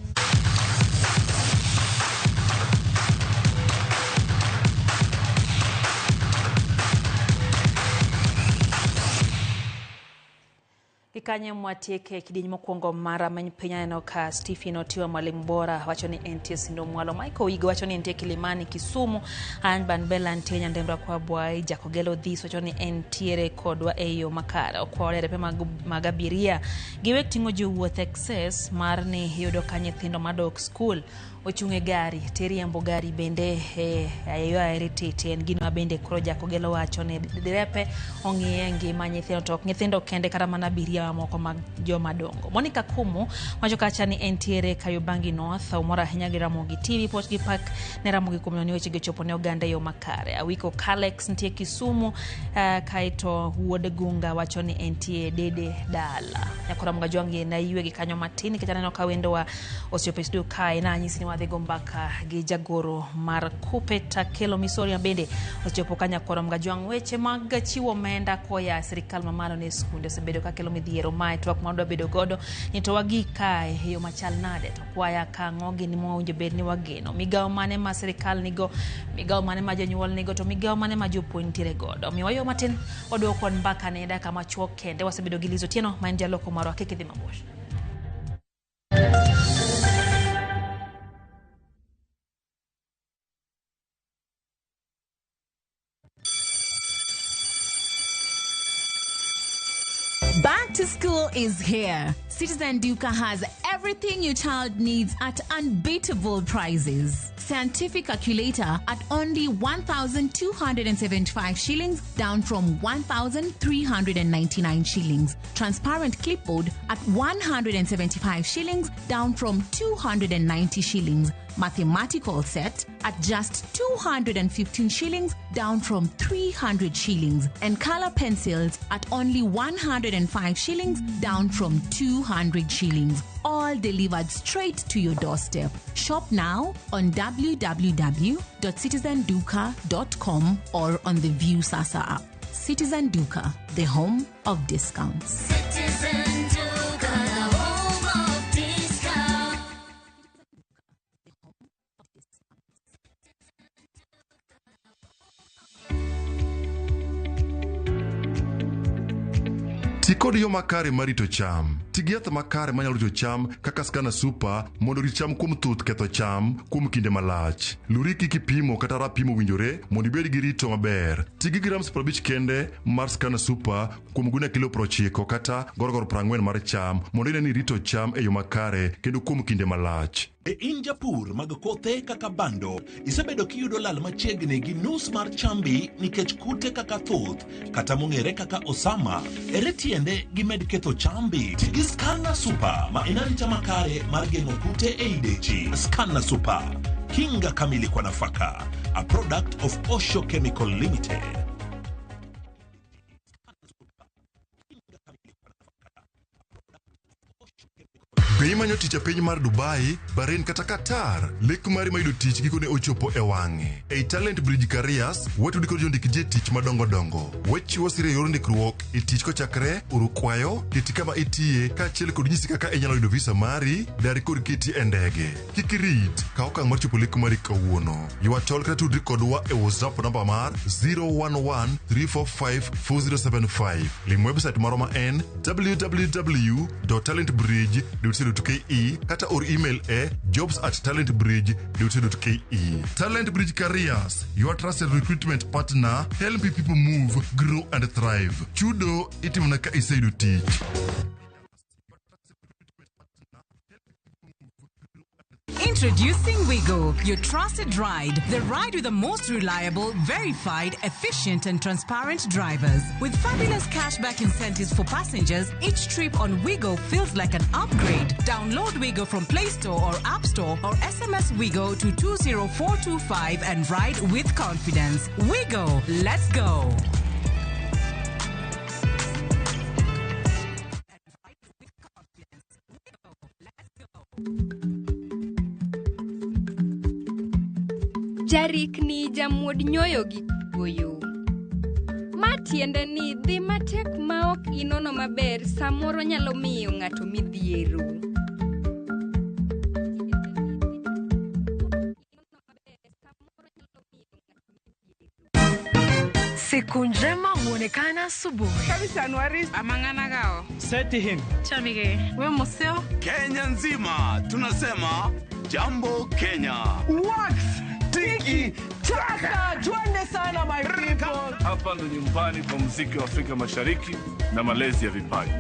Kikanye mwatieke kidieny mokwongo mar Rameny Piny. Aneno ka Stephen Otiwa mwalimu bora wacho ni entie Sindo Mwalo, Michael Oigo wacho ni entie Kilimani Kisumu, Anban Bella entie Nyandembra kwa Bwai, Jakogelo Dhis wacho ni entiere kodwa e yo makare. Okwa derepe mag abiria giwek ting'o jowuoth excess mar ni yudo ka nyithindo madok skul ochung' e gari teriembo gari bende e yo aere tete en gino ma bende koro Jakogelo wacho ni derepe ong'iye ngima nyithindo to ok nyithindo kende kata mana abiria. moko mag joma dongo. Monica Kumu wacho kacha ni entiere Kariobangi North, omor ahinya gi Ramogi TV pot gi pak ne Ramogi kuom neno ni wechegi ochopo ne oganda e yo makare. Awiko Kalex nitie Kisumu, kaeto Wuod Gunga wacho ni entie Dede Dala. Nyakora Mgajwangi na ywe gi kanyo matin nikech aneno ka wendowa osechopo e studio kae na anyisi ni wadhi go mbaka gi jagoro mar Kuppet Akelo Misoria bende osechopo ka Nyakora Mgajwang' weche mag chiwo omenda koya e sirikal mamalo ne skunde osebedo ka kelo midhiero. Mae twak ma wadwa bedo godo ni to wagik kae e yo machal nade, to kwaya kang'o gini mowinjo bed ni wageno, migawo mane ma sirikal nigo, migawo mane ma jonyuol nigo, to migawo mane ma jopuonj nitiere godo. Omiyo wayo matin waduoko kod mbaka ne dakika machuok kende. Wasebedo gi Liz Otieno ma en jaloko marwa, kik idhi mabor. Back to school is here. Citizen Duka has everything your child needs at unbeatable prices. Scientific calculator at only 1,275 shillings, down from 1,399 shillings. Transparent clipboard at 175 shillings, down from 290 shillings. Mathematical set at just 215 shillings, down from 300 shillings. And color pencils at only 105 shillings, down from 200 shillings. All delivered straight to your doorstep. Shop now on www.citizenduka.com or on the View Sasa app. Citizen Duka, the home of discounts. Citizen Duka, the home of discount. Ti kod yo makare mar rito cham. Ti gi yath makare manyalo rito cham kaka Scanner Super mondo orit cham kuom thuth ketho cham kuom kinde malach. Luri kik ipimo kata rapim owinjore mondo ibed gi rito maber. Ti gi grams 50 kende mar Scanner Super kuom gunia kilo 90 kata gorogoro 40 mar cham mondo ine ni irito cham e yo makare kendo kuom kinde malach. Be in japur mag kothe kaka bando, isebedo kiyudo lal machiegni gi nus mar chambi nikech kute kaka thuth kata mong'ere kaka osama? Ere tiende gimed ketho chambi? Ti gi Scanner Super ma en arita makare mar geng'o kute ei dechi. Scanner Super, kinga kamili kwa nafaka. A product of Osho Chemical Limited. Be imanyo tich e piny mar Dubai, Bahrain kata Qatar? Lek mari mar yudo tich gikone ochopo e wang'e. Ei Talent Bridge Careers, watudi kod jondik ji e tich madongo dongo. Wachiwo sir e yor ndikruok e tich kochakre oro kwayo, keti kama itiye, kaachiel kod nyisi kaka inyalo yudo visa mari, dari kod keti e ndege. Kik irit, kaw okang' mar chopo lek mari kawuono. Ywa tol kata tudri kodwa e WhatsApp namba mar 011 345 4075. Lim website marwa ma en www.talentbridge.co.ke kata or email e jobs@talentbridge.co.ke. Talent Bridge Careers, your trusted recruitment partner, helping people move, grow and thrive. Chudo itimona ka iseyudo tich. Introducing Wigo, your trusted ride. The ride with the most reliable, verified, efficient, and transparent drivers. With fabulous cashback incentives for passengers, each trip on Wigo feels like an upgrade. Download Wigo from Play Store or App Store or SMS Wigo to 20425 and ride with confidence. Wigo, let's go. Jarikni jamuod nyoyo gi kuoyo. Ma tiende ni dhi matek ma ok inono maber samoro nyalo miyo ng'ato midhiero. Siku njema huonekana asubuhi. Seti Chamige. We museo. Kenya nzima tunasema jambo Kenya. Wax tiki taka, twende sana my people. Hapa ndo nyumbani kwa muziki wa Afrika Mashariki na malezi ya vipaji.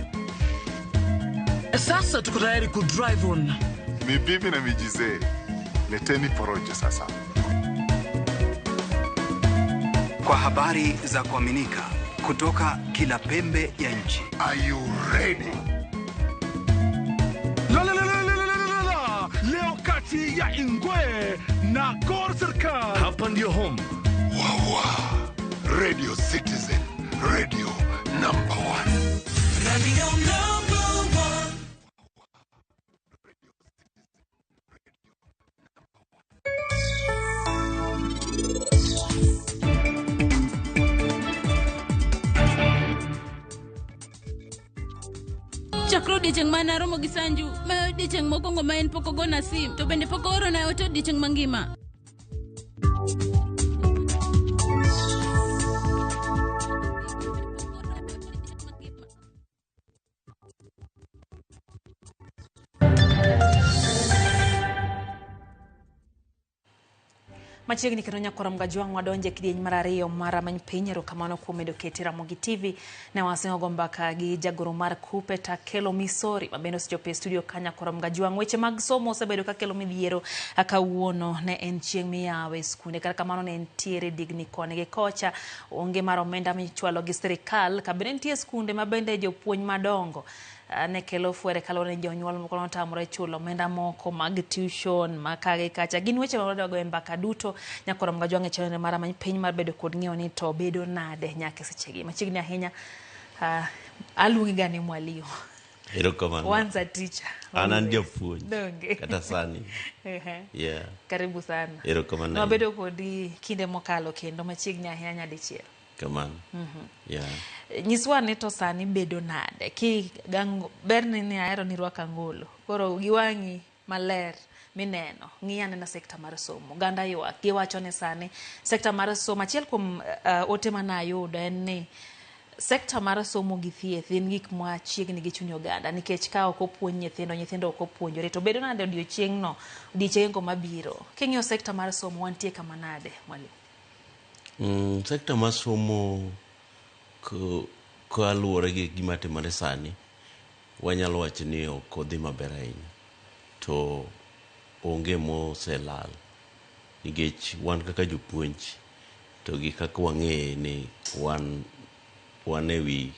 Sasa tuko tayari ku drive on. Ni bibi na mijizee, leteni porojo sasa. Kwa habari za kuaminika Kutoka kila pembe ya nchi. Are you ready? La, la, la, la, la, la, la, la. Leo kati ya Ingwe na Gor Serikal. Hapa ndio home. Wawa. Radio Citizen. Radio number one. Radio number one. Chakre odiechieng' mane aromo gi Sanju, ma e odiechieng' mokwongo ma en pok ogona sim, to bende pok oorona ote odiechieng' mangima. Machiegni kendo nyakora Mgajwang' wadonje kidieny mar ariyo mar Rameny Piny. Erokamano kuom medo keti Ramogi TV. Ne wasengo mbaka gi jagoro mar Kuppet Akelo Misori ma bende osechopo e studio ka nyakora Mgajwang'. Weche mag somo osebedo kakelo midhiero kawuono ne en chieng' miyawe skunde. Kata kamano ne nitiere digni koni gi kocha, onge mar omenda michwalo gi sirikal. Ka bende nitie skunde ma bende jopuonj madongo ne kelo fwere kaluwore ni jonyuol moko notamore chulo omenda moko mag tuition makagi kacha. Gin weche ma wadwa goyo mbaka duto nyakora Mgajwang' e chenro mar Rameny Piny mar bedo kod ng'eyo ni to bedo nade nyaka e sechegi. Machiegni ahinya aluongi ga ni mwalimu. Erokamano. Once a teacher. An an japuonj. Donge. Kata sani. Yeah. Karibu sana. Erokamano. Wabedo kodi kinde mokalo kendo machiegni ahinya nyadichiel. Kamano. Yeah. Nyiswa ni to sani bedo nade ki gango berni ni ahero ni rwako angolo koro gi wang'i maler mineno ng'i anena sekta mar somo. Oganda ywak giwacho ni sani sekta mar somo achiel kuom ote mane ayudo en ni sekta mar somo gi thieth gin gik machiegni gi chuny oganda nikech ka ok opuonj nyithindo, nyithindo ok opuonjore to bedo nade odiochieng'no odiochieng'go mabiro. King'iyo sekta mar somo wantie kama nade mwalimu? Sekta mar somo kaluwore gi gima timore sani, wanyalo wacho ni ok odhi maber ahinya. To onge moselal nikech wan kaka jopuonj to gi kaka wang'eye ni wan e wi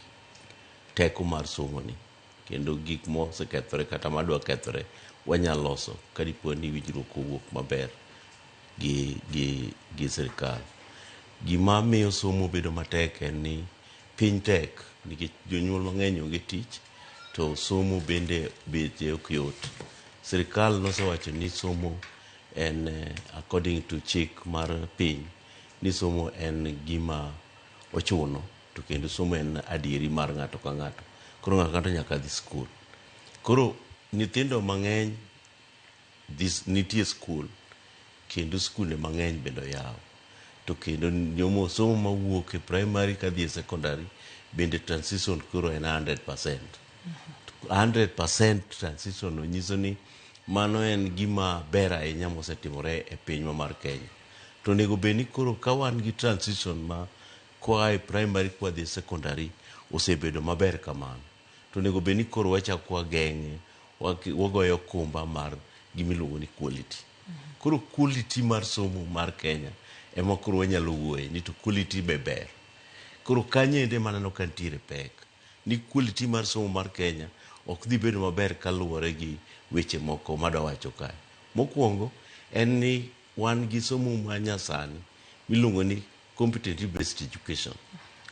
teko mar somo ni kendo gik mosekethore kata madwa kethore wanyalo loso ka dipo ni winjruok owuok maber gi sirikal. Gima miyo somo bedo matek en ni piny tek nikech jonyuol mang'eny onge tich to somo bende beche ok yot. Sirikal nosewacho ni somo en according to chik mar piny ni somo en gima ochuno to kendo somo en adieri mar ng'ato ka ng'ato. Koro ng'ato ka ng'ato nyaka dhi skul. Koro nyithindo mang'eny nitie skul kendo skunde mang'eny bende oyaw. To kendo nyomo somo mawuok e primary kadhi e secondary bende transition koro en 100%. 100% transition nyiso ni mano en gima ber ahinya mosetimore e pinywa mar Kenya. To onego bed ni koro ka wan gi transition ma koa e primary kwadhi e secondary osebedo maber kamano. To onego bed ni koro wachako wageng'e, wagoyo okumba mar gimiluongo ni quality. Koro quality mar somo mar Kenya ema koro wanyalo wuoye ni to quality be ber. Koro kanyo ende maneno ka nitiere pek ni quality mar somo mar Kenya ok dhi bedo maber kaluwore gi weche moko madwa wacho kae. Mokwongo en ni wan gi somo ma nyasani miluongo ni competency based education.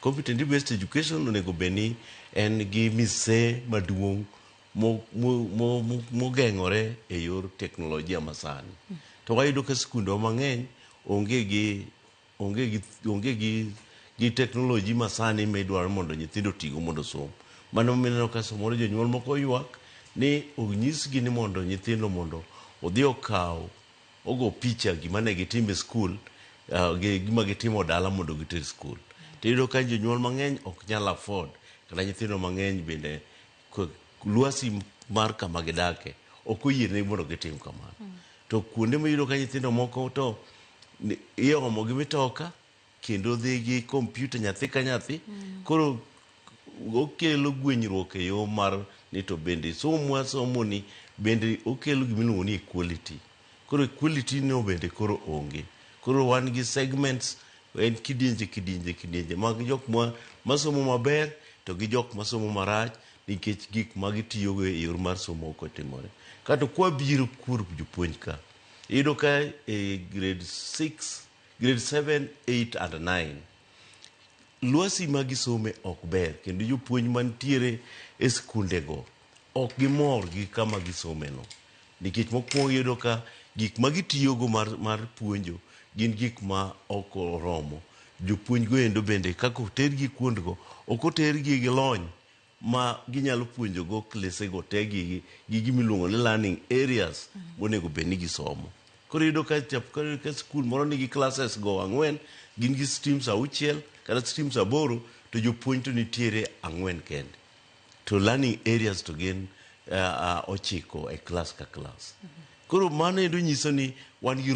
Competency based education onego bed ni en gi mise maduong' mogeng'ore e yor teknolojia masani. To wayudo ka skundewa mang'eny onge gi teknoloji masani midwaro mondo nyithindo otigo mondo osom. Mano mineno ka samoro jonyuol moko ywak ni onyisgi ni mondo nyithindo mondo odhi okaw ogo picha gima ne gitimo e skul, gima gitimo dala mondo giter skul. To iyudo ka jonyuol mang'eny ok nyal afford kata nyithindo mang'eny bende lwasi mar kama gidake ok oyienegi mondo gitim kamano. To kuonde miyudo ka nyithindo moko to iomo gi mitoka kendo dhi gi kompyuta nyathi ka nyathi. Koro okelo gwenyruok e yo mar ni to bende somo somoni bende okelo gimiluongo ni equality. Koro equality no bende koro onge. Koro wan gi segments en kidienje kidienje kidienje mag jok ma masomo maber to gi jok masomo marach nikech gik ma gitiyogo e yor mar somo ok otimore. Kato kwabiro kuom jopuonj ka, iyudo ka e grade 6, grade 7, 8 and 9 lwasi ma gisome ok ber kendo jopuonj mantiere e skundego ok gimor gi kama gisomeno nikech mokwongo iyudo ka gik ma gitiyogo mar puonjo gin gik ma ok oromo. Jopuonj go endo bende kaka otergi kuondgo ok otergi gi lony ma ginyalo puonjogo klesego te gi gimiluongo ni learning areas monego bed ni gisomo. Koro iyudo ka ka skul moro nigi classes go 4, gin gi streams 6 kata streams 8 to jopuonj to nitiere 4 kende. To learning areas to gin 9 e class ka class. Koro mano endo nyiso ni wan gi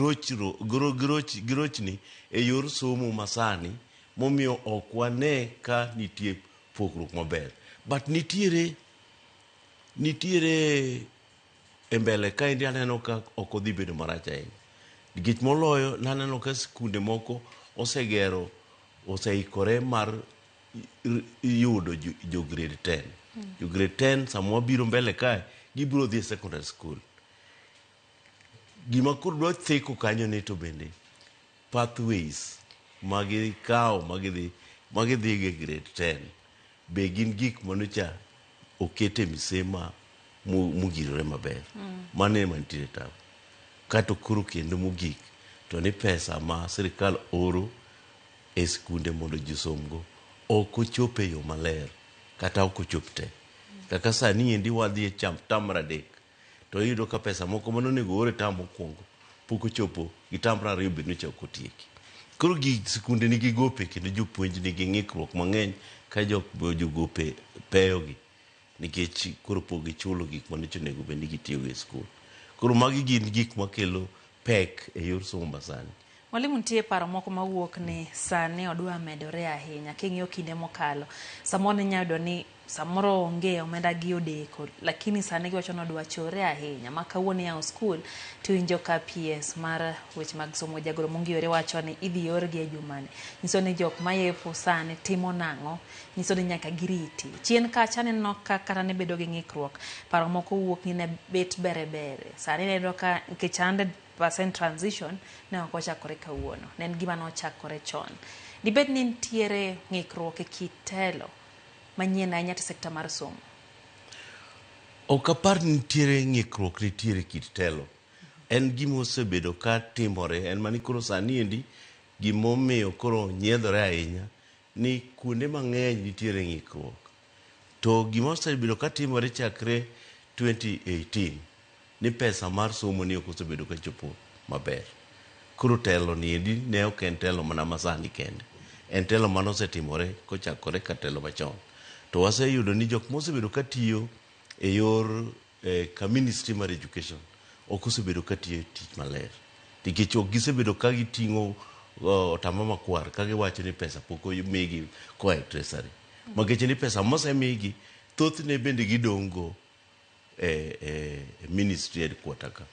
rochni e yor somo masani momiyo ok wane ka nitie pogruok maber. But nitiere e mbele kaendi aneno ka ok odhi bedo marach ahinya. Nikech moloyo naneno ka skunde moko osegero, oseikore mar yudo jo grade 10. Jo grade 10 sama wabiro mbele kae gibiro dhi e secondary school. Gima koro dwa theko kanyo ni to bende pathways magikawo magidhi e grade 10 be gin gik manocha okete mise ma mogirore maber. Mano ema nitiere tabu. Kato koro kendo mogik to ni pesa ma sirikal oro e skunde mondo ji osomgo ok ochop e yo maler kata ok ochop te. Kaka sani endi wadhi e term mar 3 to iyudo ka pesa moko manonego or e term mokwongo pok ochopo gi term mar 2 bende nyocha ok otieki. Koro gi skunde nigi gope kendo jopuonj nigi ng'ikruok mang'eny ka jogope peyogi nikech koro pok gichulo gik manyocha onego bed ni gitiyogo e skul. Koro magi gin gik makelo pek e yor somo masani. Mwalimu, nitie paro moko mawuok ni sani odwa medore ahinya king'iyo kinde mokalo. Samoro inyalo yudo ni samoro onge omenda gi odeko, lakini sani giwacho ni odwa chore ahinya. Ma kawuono iyawo skul to iwinjo ka PS mar weche mag somo jagoro mongiyore wacho ni idhi orgi e jumani. Nyiso ni jok mayepo sani timo nang'o? Nyiso ni nyaka giriti. Chien kacha aneno ka kata ne bedo gi ng'ikruok. Paro moko wuok ni ne bet bere bere. Sani ineno ka nikech 100% transition ne ok ochakore kawuono. Ne en gima nochakore chon. Dibed ni nitiere ng'ikruok e kit telo manyien ahinya e sekta mar somo? Ok apar ni nitiere ng'ikruok nitiere kit telo. En gima osebedo ka timore, en mani koro sani endi gimomiyo koro nyiedhore ahinya ni kuonde mang'eny nitiere ng'ikruok. To gima osebedo ka timore chakre 2018 ni pesa mar somo ni ok osebedo ka chopo maber. Koro telo ni endi ne ok en telo mana masani kende. En telo mane osetimore kochakore ka telo machon. To waseyudo ni jok mosebedo ka tiyo e yor ka ministry mar education ok osebedo ka tiyo tich maler. Nikech ok gisebedo ka giting'o otamba makwar ka giwacho ni pesa pok omigi koa e treasury. Makech ni pesa mosemigi thothne bende gidong'go e ministry headquarter ka.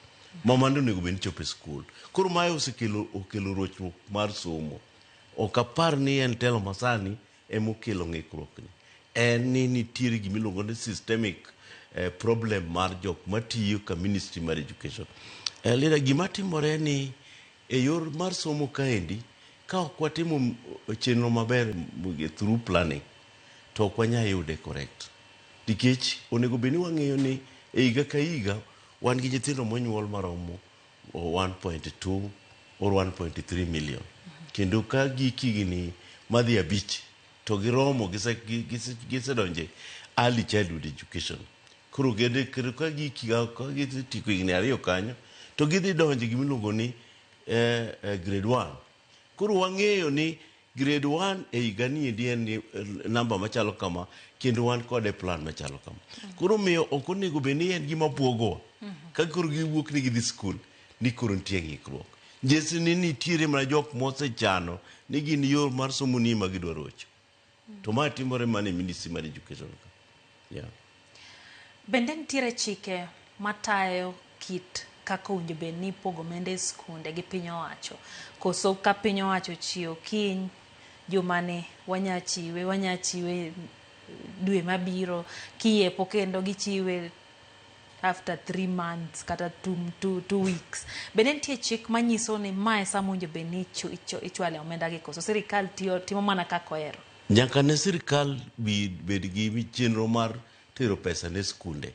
Ma mano onego bed ni chopo e skul. Koro mae osekelo okelo rochruok mar somo. Ok apar ni en telo masani emokelo ng'ikruok ni. En ni nitiere gimiluongo ni systemic problem mar jok matiyo ka ministry mar education. Lida, gima timore ni e yor mar somo kaendi ka ok watimo chenro maber through planning to ok wanyal yude correct. Nikech onego bed ni wang'eyo ni e higa ka higa wan gi nyithindo monyuol maromo 1.2 or 1.3 million. Kendo ka gik higni madhi 5 to giromo gisedonje early childhood education. Koro ka gisetieko higni 2 kanyo to gidhi donje gimiluongo ni grade 1. Koro wang'eyo ni grade 1 e higa ni endi en namba machalo kama kendo wan kode plan machalo kama. Koro miyo ok onego bed ni en gima buogowa. Ka koro giwuok ni gidhi skul ni koro nitie ng'ikruok. Nyisi ni nitiere mana jok mosechano ni gin yor mar somo ni ema gidwa rocho. To mae timore mana e ministry mar education ka. Yeah. Bende nitiere chike matayo kit kaka owinjo bed ni ipogo omenda e skunde gi piny owacho? Koso ka piny owacho ochiewo kiny jumani wanya chiwe, wanya chiwe dwe mabiro, kiyepo kendo gichiwe after 3 months kata 2 weeks. Bende nitie chik manyiso ni mae sama owinjo bed ni ichwale omenda gi koso sirikal timo mana kaka ohero? Nyaka ne sirikal bed gi chenro mar tero pesa ne skunde.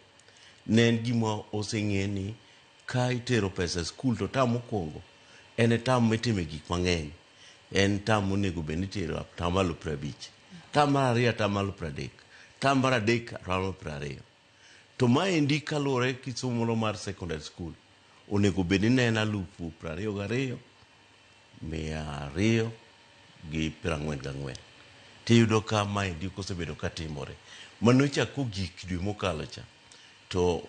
Ne en gima oseng'e ni ka itero pesa e skul to tam mokwongo en e tam mitime gik mang'eny. En tam monego bed ni itero atamalo 50. Tam mar 2 atamalo 30. Tam mar 3 atamalo 20. To maendi kaluwore gi somo moro mar secondary school onego bed ni ne en 22,244. Tiyudo ka maendi kosebedo katimore. Manocha kogik dwe mokalo cha to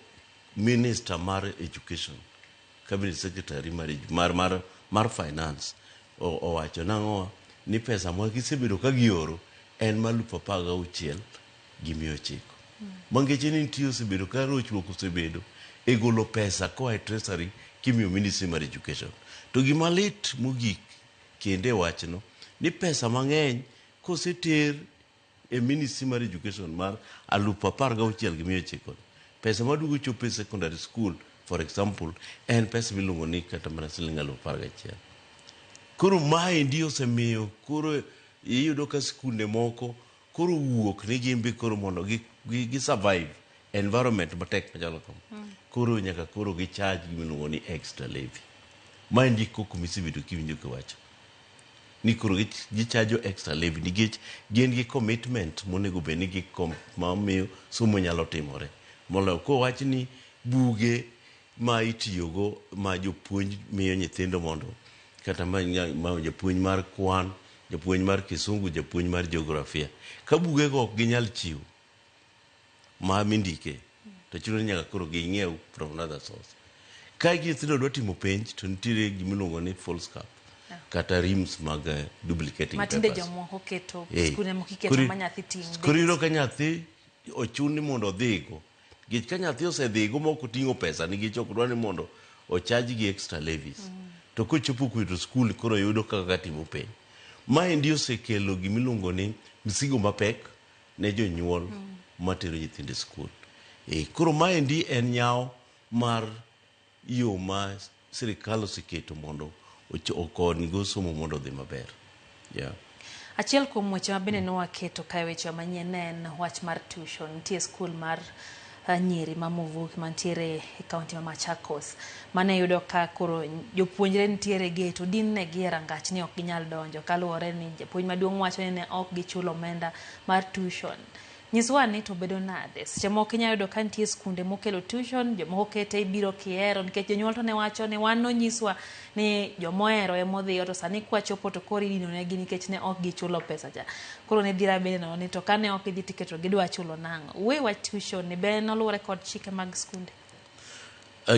minister mar education, cabinet secretary mar finance owacho nang'o ni pesa ma gisebedo ka gioro en 16,900. Mangeche ni nitie osebedo ka rochruok osebedo e golo pesa koa e treasury kimiyo ministry mar education. To gima lit mogik kendo e wachno ni pesa mang'eny koseter e ministry mar education mar 16,900, pesa maduogo chopo e secondary school for example en pesa miluongo ni kata mana siling 11,000. Koro maendi osemiyo koro iyudo ka skunde moko koro wuok ni gin be koro mondo gi survive environment matek machalo kama. Koro nyaka koro gi charge gimiluongo ni extra levy. Maendi koko misebedo kiwinjo kiwacho. Ni koro gichajo extra levy nikech gin gi commitment monego bed ni mamiyo somo nyalo timore. Moloyo kowach ni buge ma itiyogo ma jopuonj miyo nyithindo mondo kata ma japuonj mar kwan, japuonj mar kisungu, japuonj mar geografia. Ka bugego ok ginyal chiwo ma mindike to chuno ni nyaka koro ging'iew from another source. Ka nyithindo dwa timo penj to nitiere gimiluongo ni false cap kata rims mag duplicating Matinde papers. Jomoko keto skunde moko iketo ma nyathi ting'. Koro iyudo ka nyathi ochun ni mondo odhigo. Nikech ka nyathi osedhigo ma ok oting'o pesa nikech ok dwa ni mondo ocharge gi extra levies. To kochopo kuyo to skul koro yudo kaka timo penj. Maendi osekelo gimiluongo ni msigo mapek ne jonyuol matero nyithindo e skul. Koro maendi en nyawo mar yo ma sirikal oseketo mondo okonygo somo mondo odhi maber. Yeah. Achiel kuom weche ma bende ne waketo kae weche manyien ne en wach mar tuition. Nitie skul mar nyiri ma Muvuki mantiere e kaunti ma Machakos. Mane yudo ka koro jopuonjre nitiere gate odin negi e rangach ni ok ginyal donjo kaluwore ni japuonj maduong' wacho ni ne ok gichulo omenda mar tuition. Nyiswa ni to bedo nade? Seche moko inyalo yudo ka nitie skunde mokelo tuition, jomoko kete ibiro kihero nikech jonyuol to ne wacho ni wan nonyiswa ni jomohero emodhiyo to sani kwachopo to koro idino negi nikech ne ok gichulo pesa cha. Koro ne dhira bende nono ni to kane ok gidhi tiketo gidwa chulo nang'o? We wach tuition ni be noluwore kod chike mag skunde?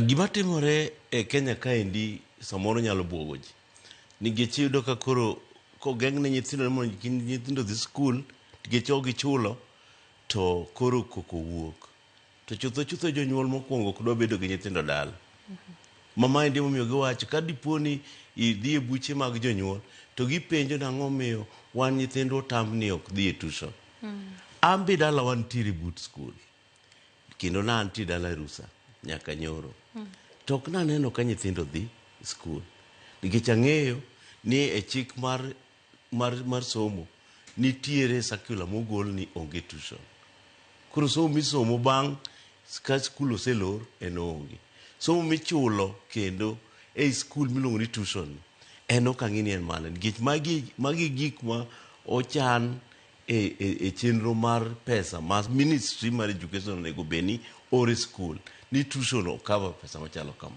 Gima timore e Kenya kaendi samoro nyalo buogo ji. Nikech iyudo ka koro kogeng' ne nyithindo ni mondo nyithindo dhi skul nikech ok gichulo to koro koko wuok. To chutho chutho jonyuol mokwongo ok dwa bedo gi nyithindo dala. Ma maendi emomiyo giwacho ka dipo ni idhi e buche mag jonyuol to gipenjo nang'o miyo wan nyithindwa otamni ok dhi e tuition. An be dalawa nitiere but skul. Kendo ne antie dala e rusa nyaka nyoro. To ok naneno ka nyithindo dhi skul. Nikech ang'eyo ni e chik mar somo nitiere circular mogol ni onge tuition. Koro somo misomo bang' ka skul oselor en onge. Somo michulo kendo ei skul miluongo ni tuition en ok ang'e ni en mane nikech magi gik ma ochan e chenro mar pesa ma ministry mar education onego bed ni oro e skul ni tuition ok cover pesa machalo kama.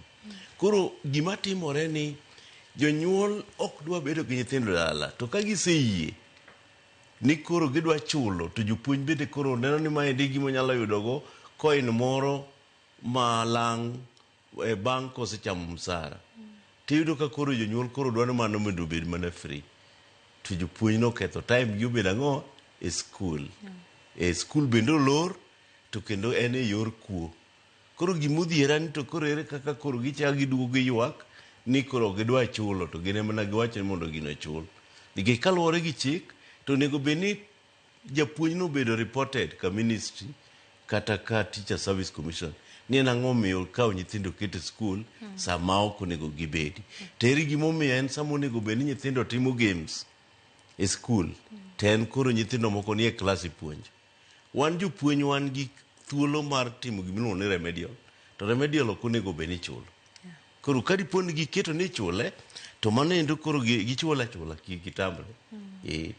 Koro gima timore ni jonyuol ok dwa bedo gi nyithindo dala to ka giseyie ni koro gidwa chulo to jopuonj bende koro neno ni maendi gima onyalo yudogo coin moro malang' e bang' kosechamo msara. Tiyudo ka koro jonyuol koro dwaro mano mondo obed mana free. To jopuonj noketho time gi obedo ang'o e skul. E skul bende olor to kendo en e yor kuo. Koro gimodhiera ni to koro ere kaka koro gichako giduogo giywak ni koro ok gidwa chulo to gin ema giwacho ni mondo gino ochul. Nikech kaluwore gi chik To onego bed ni japuonj no obedo reported ka ministry kata ka Teacher Service Commission ni en ang'o omiyo okawo nyithindo oket e skul sama ok onego gibedi. To ere gimomiyo en sama onego bed ni nyithindo timo games e skul to en koro nyithindo moko nie klas ipuonjo. Wan jopuonj wan gi thuolo mar timo gimiluongo ni remedial to remedial ok onego bed ni ichulo. Koro ka dipo ni giketo ni ichule to mano endo koro gichule achula kik gitamre.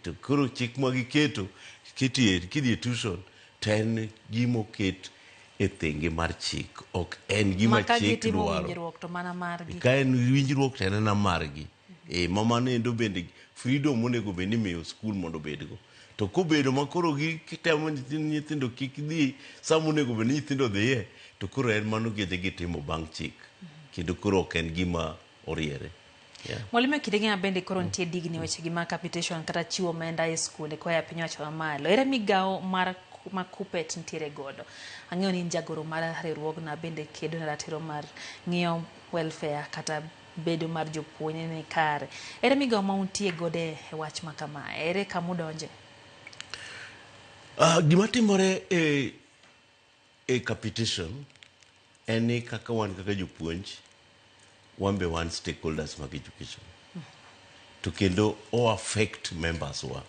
To koro chik ma giketo kidhi e tuition to en gima oket e thenge mar chik ok en gima Ma ka chik gitimo dwaro. winjruok to mana margi. Ka en winjruok to en ena margi. Ma mano endo bende freedom monego bed ni imiyo skul mondo obedgo. To kobedo ma koro gitemo nyithindo kik dhi sama onego bed ni nyithindo dhiye to koro en mano geche gitimo bang' chik. Kendo koro ok en gima oriere. Yeah. Mwalimu, e kinde gi bende koro nitie digni weche gi mag capitation kata chiwo omenda e skunde koa e piny owacho mamalo. Ere migawo mar ma KUPPET nitiere godo? Ang'eyo ni in jagoro mar riwruogno bende kedo ne ratiro mar ng'iyo welfare kata bedo mar jopuonj ni kare. Ere migawo ma untie godo e wach ma kama? Ere kama udonje? Gima timore e capitation en ni kaka wan kaka jopuonj wan be wan stakeholders mag education. To kendo o affect members wa.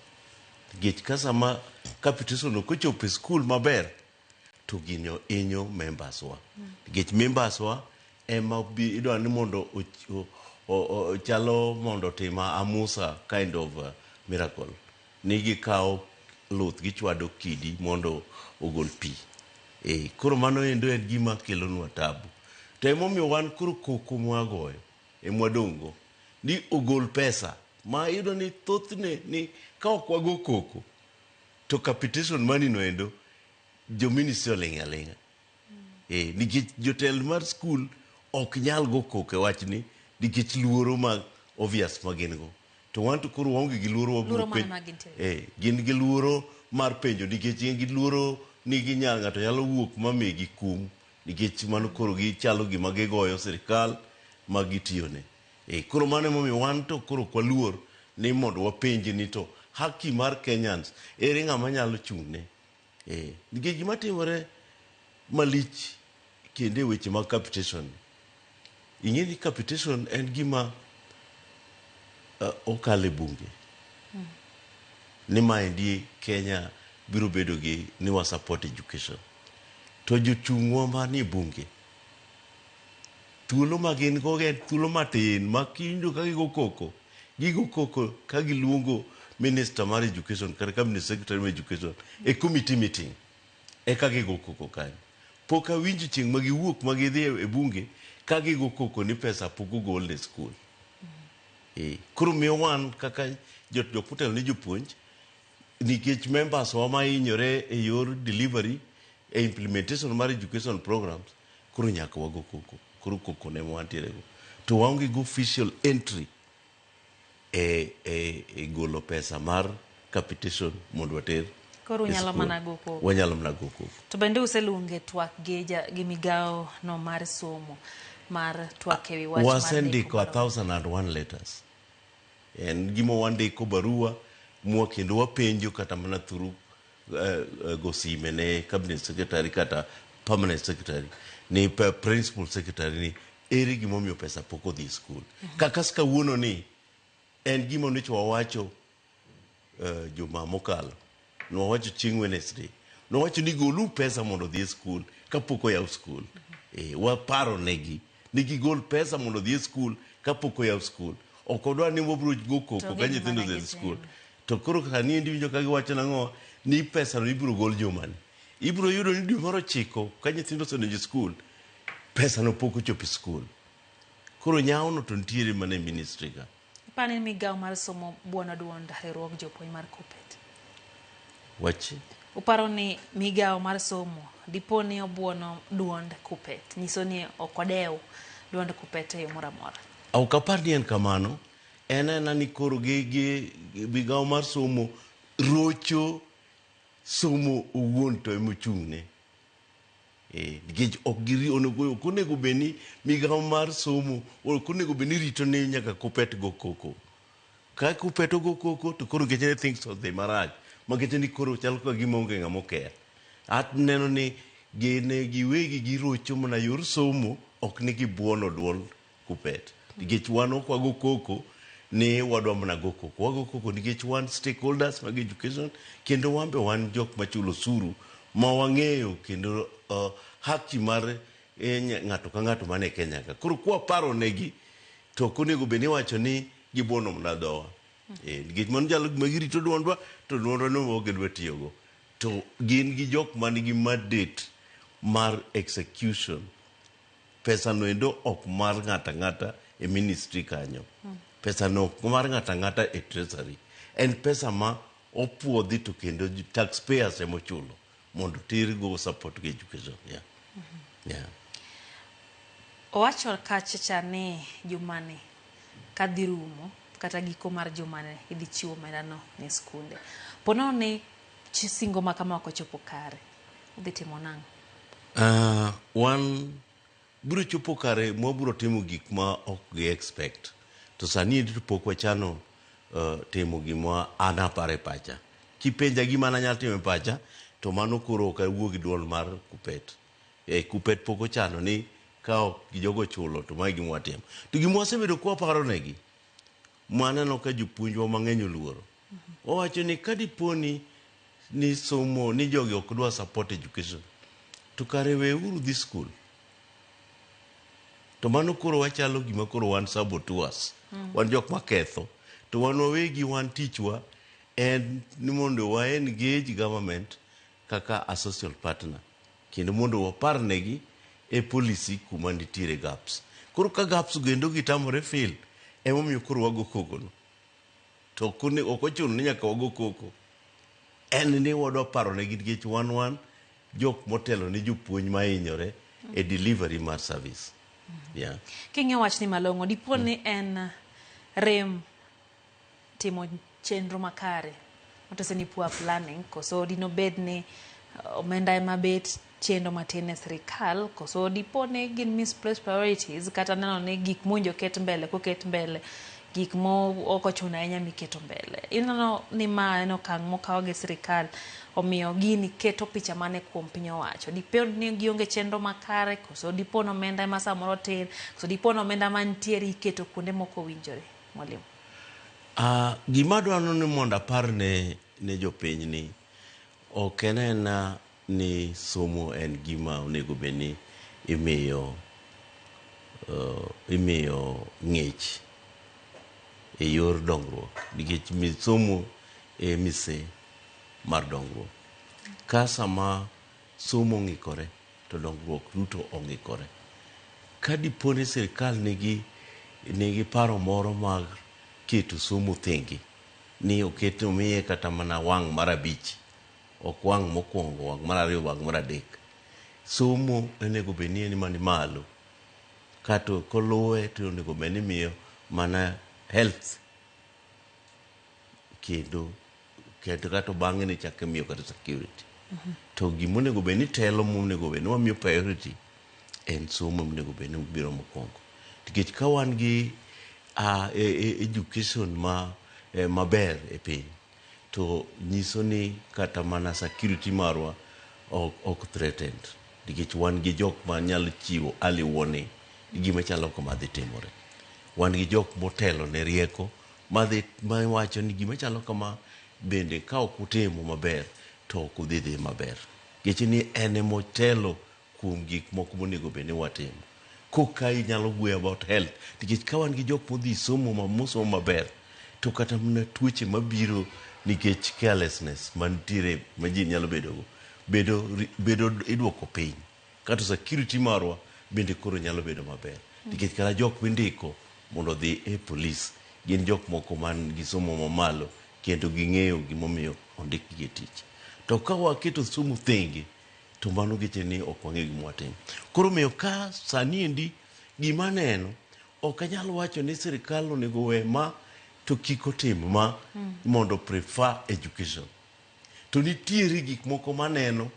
Nikech ka sama capitation ok ochopo e skul maber to gino hinyo members wa. Nikech members wa ema idwa ni mondo chalo mondo otim amusa kind of miracle. Ni gikawo luth gichwado kidi mondo ogol pi. Koro mano endo en gima kelonwa tabu. To emomiyo wan koro koko mwagoyo emwadong' go ni ogol pesa ma iyudo ni thothne ni ka ok wago koko to capitation money no endo jo ministry oling' aling'a. Nikech jotelo mar skul ok nyal go koko e wachni nikech luoro ma obvious ma gin go. To wan to koro waonge gi luoro wabiro Luoro mane penjo. ma gintie? Gin gi luoro mar penjo nikech gin gi luoro ni ginyal ng'ato nyalo wuok ma migi kum nikech mano koro gichalo gima gigoyo sirikal ma gitiyone. Koro mano emomiyo wan to koro ok waluor ni mondo wapenj ni to haki mar Kenyans ere ng'ama nyalo chung'ne. Nikech gima timore malich kendo e weche mag capitation. Ing'e ni capitation en gima okalo e bunge. Ni maendi Kenya biro bedo gi ni wa support education. To jochung'wa manie bunge thuolo ma gin go en thuolo matin ma kiyudo ka gigo koko, gigo koko ka giluongo minister mar education kata cabinet secretary mar education e committee meeting eka gigo koko kanyo. Pok awinjo chieng' ma giwuok ma gidhi e bunge ka gigo koko ni pesa pok ogol e skul. Koro miyo wan kaka jok motelo ne jopuonj nikech members wa mahinyore e yor delivery e implementation mar education programs koro nyaka wago koko. Koro koko ne wantiere go. To waonge gi official entry e golo pesa mar capitation mondo water Koro e unyalo skul. mana go koko. Wanyalo mana go koko. To bende useluonge twak gi migawo no mar somo mar twak ewi wach mar Wasendiko ndiko 1001 letters. En gima wandiko barua mwa kendo wapenjo kata mana through go sime ne cabinet secretary kata permanent secretary ni principal secretary ni ere gimomiyo pesa pok odhi e skul. Kaka kawuono ni en gima nyocha wawacho juma mokalo. Nwawacho chieng' Wednesday. Nwawacho ni golu pesa mondo odhi e skul kapok oyaw skul. Waparo negi ni gigol pesa mondo odhi e skul kapok oyaw skul. Ok odwar ni wabiro go koko To ka gin nyithindo mana odhi e skul. gitimo. To koro sani endi iwinjo ka giwacho nang'o ni pesa no ibiro gol jumani. Ibiro yudo ni dwe mar 9 ka nyithindo osedonjo e skul, pesa no pok ochopo e skul. Koro nyawo no to nitiere mana e ministry ka. Iparo ni migawo mar somo buono duond riwruog jopuonj mar KUPPET? Wach? Uparo ni migawo mar somo dipo ni obuono duond KUPPET, nyiso ni ok odew duond KUPPET e yo moro amora? Ok apar ni en kamano. En aena ni koro gi migawo mar somo rocho somo owuon to emochung'ne. Nikech ok onego bed ni migawo mar somo ok onego bed ni rito ni nyaka KUPPET go koko. Ka Kuppet ogo koko to koro geche ni things odhi marach. Ma geche ni koro chal ka gima onge ng'ama okeya. Aneno ni gin giwegi girocho mana yor somo ok ni gibuono duond Kuppet. Nikech wan ok wago koko ni wadwa mana go koko. Wago koko nikech wan stakeholders mag education kendo wan be wan jok machulo osuru ma wang'eyo kendo haki mar ng'ato ka ng'ato man e Kenya ka. Koro kwaparo negi to ok onego bed ni iwacho ni gibuono mana dhowa. Nikech mano chalo gima girito duondwa to duondwa no ok gidwa tiyogo. To gin gi jok man gi mandate mar execution. Pesa no endo ok mar ng'ato ang'ata e ministry kanyo. Pesa no ok mar ng'ato ang'ata e treasury. En pesa ma opuodhi to kendo taxpayers emochulo mondo otergo support go education. Yeah. Owacho kacha cha ni jumani kadhi rumo kata giko mar jumani idhi chiwo omenda no ne skunde. Ponono ni singo ma kama ok ochopo kare, udhi timo nang'o? Wan biro chopo kare mwabiro timo gik ma ok gi expect. To sani endi to pok wachano timo gima an aparo e pacha. Kipenja gima an anyalo timo e pacha, to mano koro ok awuo gi duol mar Kuppet. Kuppet pok ochano ni ka ok jogo ochulo to mae gima watimo. To gima wasebedo kwaparo negi, maneno ka jopuonjwa mang'eny oluoro. Wawacho ni ka dipo ni somo ni jogi ok dwa support education, to kare weuru dhi school. To mano koro wachalo gima koro wan saboteurs. Wan jok maketho. To wan wawegi wan tichwa en ni mondo wa engage government kaka a social partner. Kendo mondo wapar negi e policy kuma nitiere gaps. Koro ka gaps go endo gitamore fill, emomiyo koro wago koko no. To ok ochuno ni nyaka wago koko. En ni wadwa paro negi nikech wan jok motelo ne jopuonj mahinyore e delivery mar service. Yeah. King'iyo wachni malong'o, dipo ni en rem timo chenro makare matose ni poor planning, koso dino bed ni omenda ema bet chendo matin e sirikal, koso dipo ni gin misplaced priorities, kata neno ni gik mowinjo ket mbele koket mbele, gik mo ok ochuno ahinya miketo mbele. Ineno ni ma en okang' mokaw gi sirikal, omiyo gini keto picha mane kuom piny owacho. Dipo ni gionge chenro makare, koso dipo ni omenda ema samoro tin, koso dipo ni omenda mantiere iketo kuonde mok owinjore. Mwalimu. Gima adwaro ni mondo apar ne jopiny ni ok en ena ni somo en gima onego bed ni imiyo ng'ich e yor dongruok, nikech somo e mise mar dongruok. Ka sama somo ong'ikore to dongruok duto ong'ikore. Ka dipo ni sirikal nigi paro moro mar keto somo thenge, ni oket omiye kata mana wang' mar 5, ok wang' mokwongo, wang' mar 2, wang' mar 3. Somo onego bed ni en mani malo, kato koluwe to onego bed ni imiyo mana health, kendo kato bang'e ni chak imiyo kata security. To gima onego bed ni telo monego bed ni wamiyo priority en somo monego bed ni biro mokwongo. Nikech ka wan gi education maber e piny, to nyiso ni kata mana security marwa ok threatened. Nikech wan gi jok manyalo chiwo early warning gima chalo kama dhi timore. Wan gi jok motelo ne rieko mawacho ni gima chalo kama bende ka ok utimo maber to ok udhi dhi maber. Nikech ni en emotelo kuom gik moko monego bed ni watimo. Koka inyalo wuoyo about health, nikech ka wan gi jok modhi somo mosomo maber, to kata mana tuoche mabiro nikech carelessness mantiere ma ji nyalo bedogo, bedo iduoko piny. Kato security marwa bende koro nyalo bedo maber. Nikech kata jok mindiko mondo odhi e police gin jok moko man gi somo mamalo kendo ging'eyo gimomiyo ondikgi e tich. To ka waketo somo thenge, to mano geche ni ok wang'eyo gima watimo. Koro omiyo ka sani endi gima aneno, ok anyal wacho ni sirikal onego we ma to kik otim ma mondo prefer education. To nitiere gik moko maneno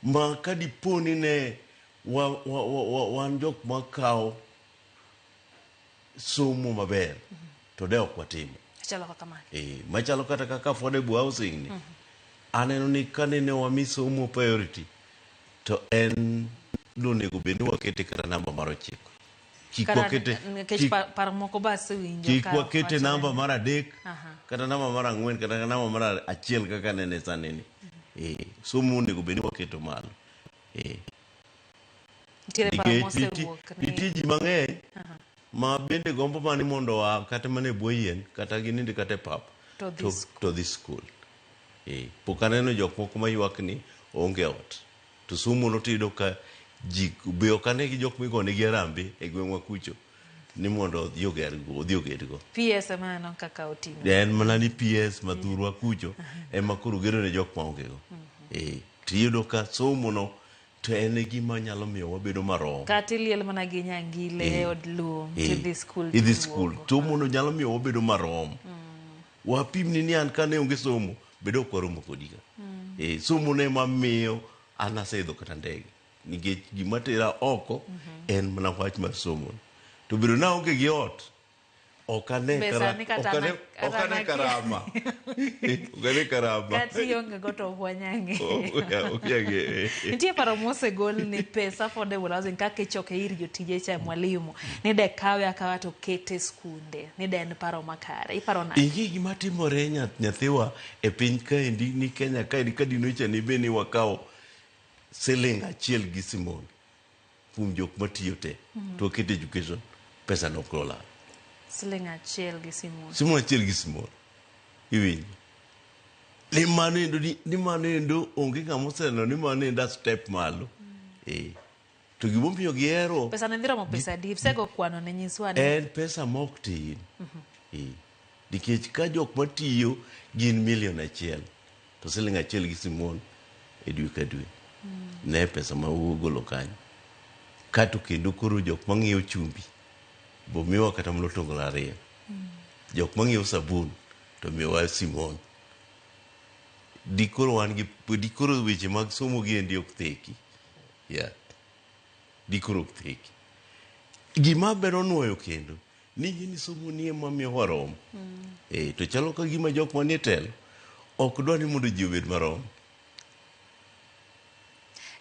ma ka dipo ni ne wan jok makawo somo maber to de ok watimo. Chalo kaka mane? Machalo kata kaka affordable housing ni. Aneno ni kanene wami somo priority to en nonego bed ni wakete kata namba mar 9. Kik wakete Nikech paro moko be asewinjo kik ka wakete wachore namba mar 3 kata namba mar 4 kata namba mar 1 kaka nene sani ni. Somo onego bed ni waketo malo. Nitiere paro Nikech mosewuok ni nitie ji mang'eny ma bende gombo mana ni mondo oa kata mana e bwo yien kata ginind kata e pap To dhi skul. to dhi skul. Pok aneno jok moko maywak ni onge ot. To somo no tiyudo ka ji be ok ane gi jok migonegi harambee e gweng'wa kucho ni mondo odhi ogergo, odhi ogedgo. PS ema aneno kaka oting'o. En mana ni PS ma thurwa kucho ema koro gedo ne jok maonge go. Tiyudo ka somo no to en e gima nyalo miyo wabedo marom. Kata iliel mana gi nyangile e od lum, tidhi skul Idhi tiwuogo. skul. Somo no nyalo miyo wabedo marom. Wapimni ni an kane onge somo, bedo ok waromo kodi ka. Somo no ema miyo an aseidho kata ndege. Nikech gima tera oko en mana wach mar somo. To bedo na aonge gi ot, ok ane Be sani kata ok ane karama. Ok ane karama. Kata ionge go to ok wanyang'e. Ok wanyang'e. Nitie paro mosegol ni pesa affordable housing kaka ichoke ir jotije cha mwalimu ni de kawe akawa to kete skunde ni de en paro makare. Iparo nade? Ing'e gima timore nyathiwa e piny kaendi ni Kenya kaendi ka dinocha ni be ni wakawo siling 1 gi simon kuom jok matiyo te to waketo education pesa no ok olal. Siling 1 gi simon. Simon 1 gi simon. Iwinjo? Ni mano endo ni mano endo onge ng'ama oseneno ni mano endo a step malo. To gimomiyo gihero Pesa ne dhi romo pesa adi? Isego kwano ne nyiswa ni. En pesa ma ok tin. Nikech ka jok matiyo gin milion 1 to siling 1 gi simon e dwe ka dwe. Ne pesa ma ugolo kanyo. Kato kendo koro jok mang'iewo chumbi bo miwa kata mana otonglo 2. Jok mang'iewo sabun to miwa simon. Dikoro wan gi dikoro weche mag somo gi endi ok theki. Yeah. Dikoro ok theki. Gima bero nuoyo kendo ni ng'e ni somo ni ema miyo warom. To chalo ka gima jok manie telo ok dwa ni mondo ji obed marom.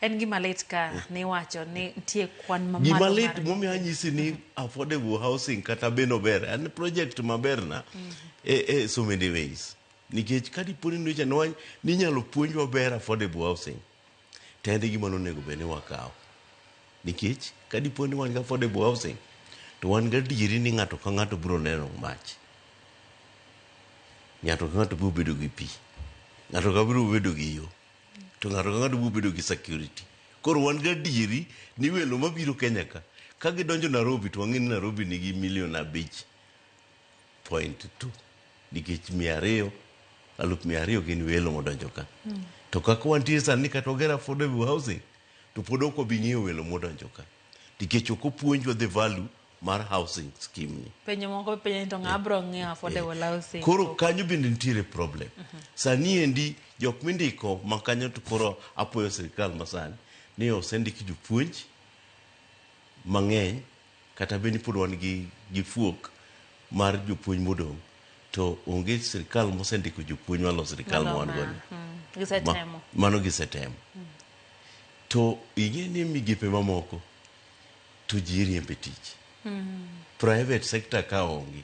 En gima lit ka niwacho ni nitie kwan mamalo Gima lit mar momiyo anyisi ni affordable housing kata beno ber en project maber na e so many ways. Nikech ka dipo ni nyocha ninyalo puonjwa ber affordable housing to en gima nonego bed ni wakawo. Nikech ka dipo ni wan gi affordable housing to wan gadieri ni ng'ato ka ng'ato biro neno mach. Ng'ato ka ng'ato biro bedo gi pi. Ng'ato ka biro bedo gi yo. To ng'ato ka ng'ato biro bedo gi security. Koro wan gadieri ni welo mabiro Kenya ka, ka gidonjo Nairobi to wang'e ni Nairobi nigi milion 5.2 nikech 200,200 gin welo modonjo ka. To kaka wantie sani kata wager affordable housing to pod ok wabi ng'eyo welo modonjo ka. Nikech ok opuonjwa the value mar housing scheme ni. Penjo moko penjo ni to ng'a biro ng'iewo affordable housing. Koro kanyo bende nitiere problem. Sani endi jok mindiko ma kanyo to koro apuoyo sirikal masani ni osendik jopuonj mang'eny kata bed ni pod wan gi fuok mar jopuonj modong' to onge sirikal mosendiko jopuonj malo sirikal ma wan go ni. Gisetemo. Mano gisetemo. To ing'e ni migepe mamoko to ji riembe tich. Private sector ka onge.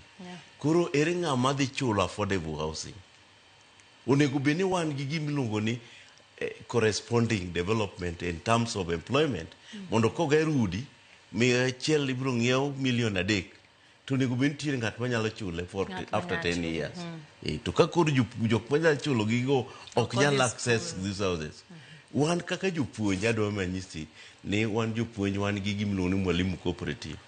Koro ere ng'ama dhi chulo affordable housing? Onego bed ni wan gi gima iluongo ni corresponding development in terms of employment. Mondo koger udi, 100 ibiro ng'iew milion 3. To onego bed nitiere ng'at manyalo chule for after 10 years. To ka koro jok manyalo chulo gigo ok nyal access these houses. Wan kaka jopuonj adwa manyisi ni wan jopuonj wan gi gima iluongo ni Mwalimu Cooperative.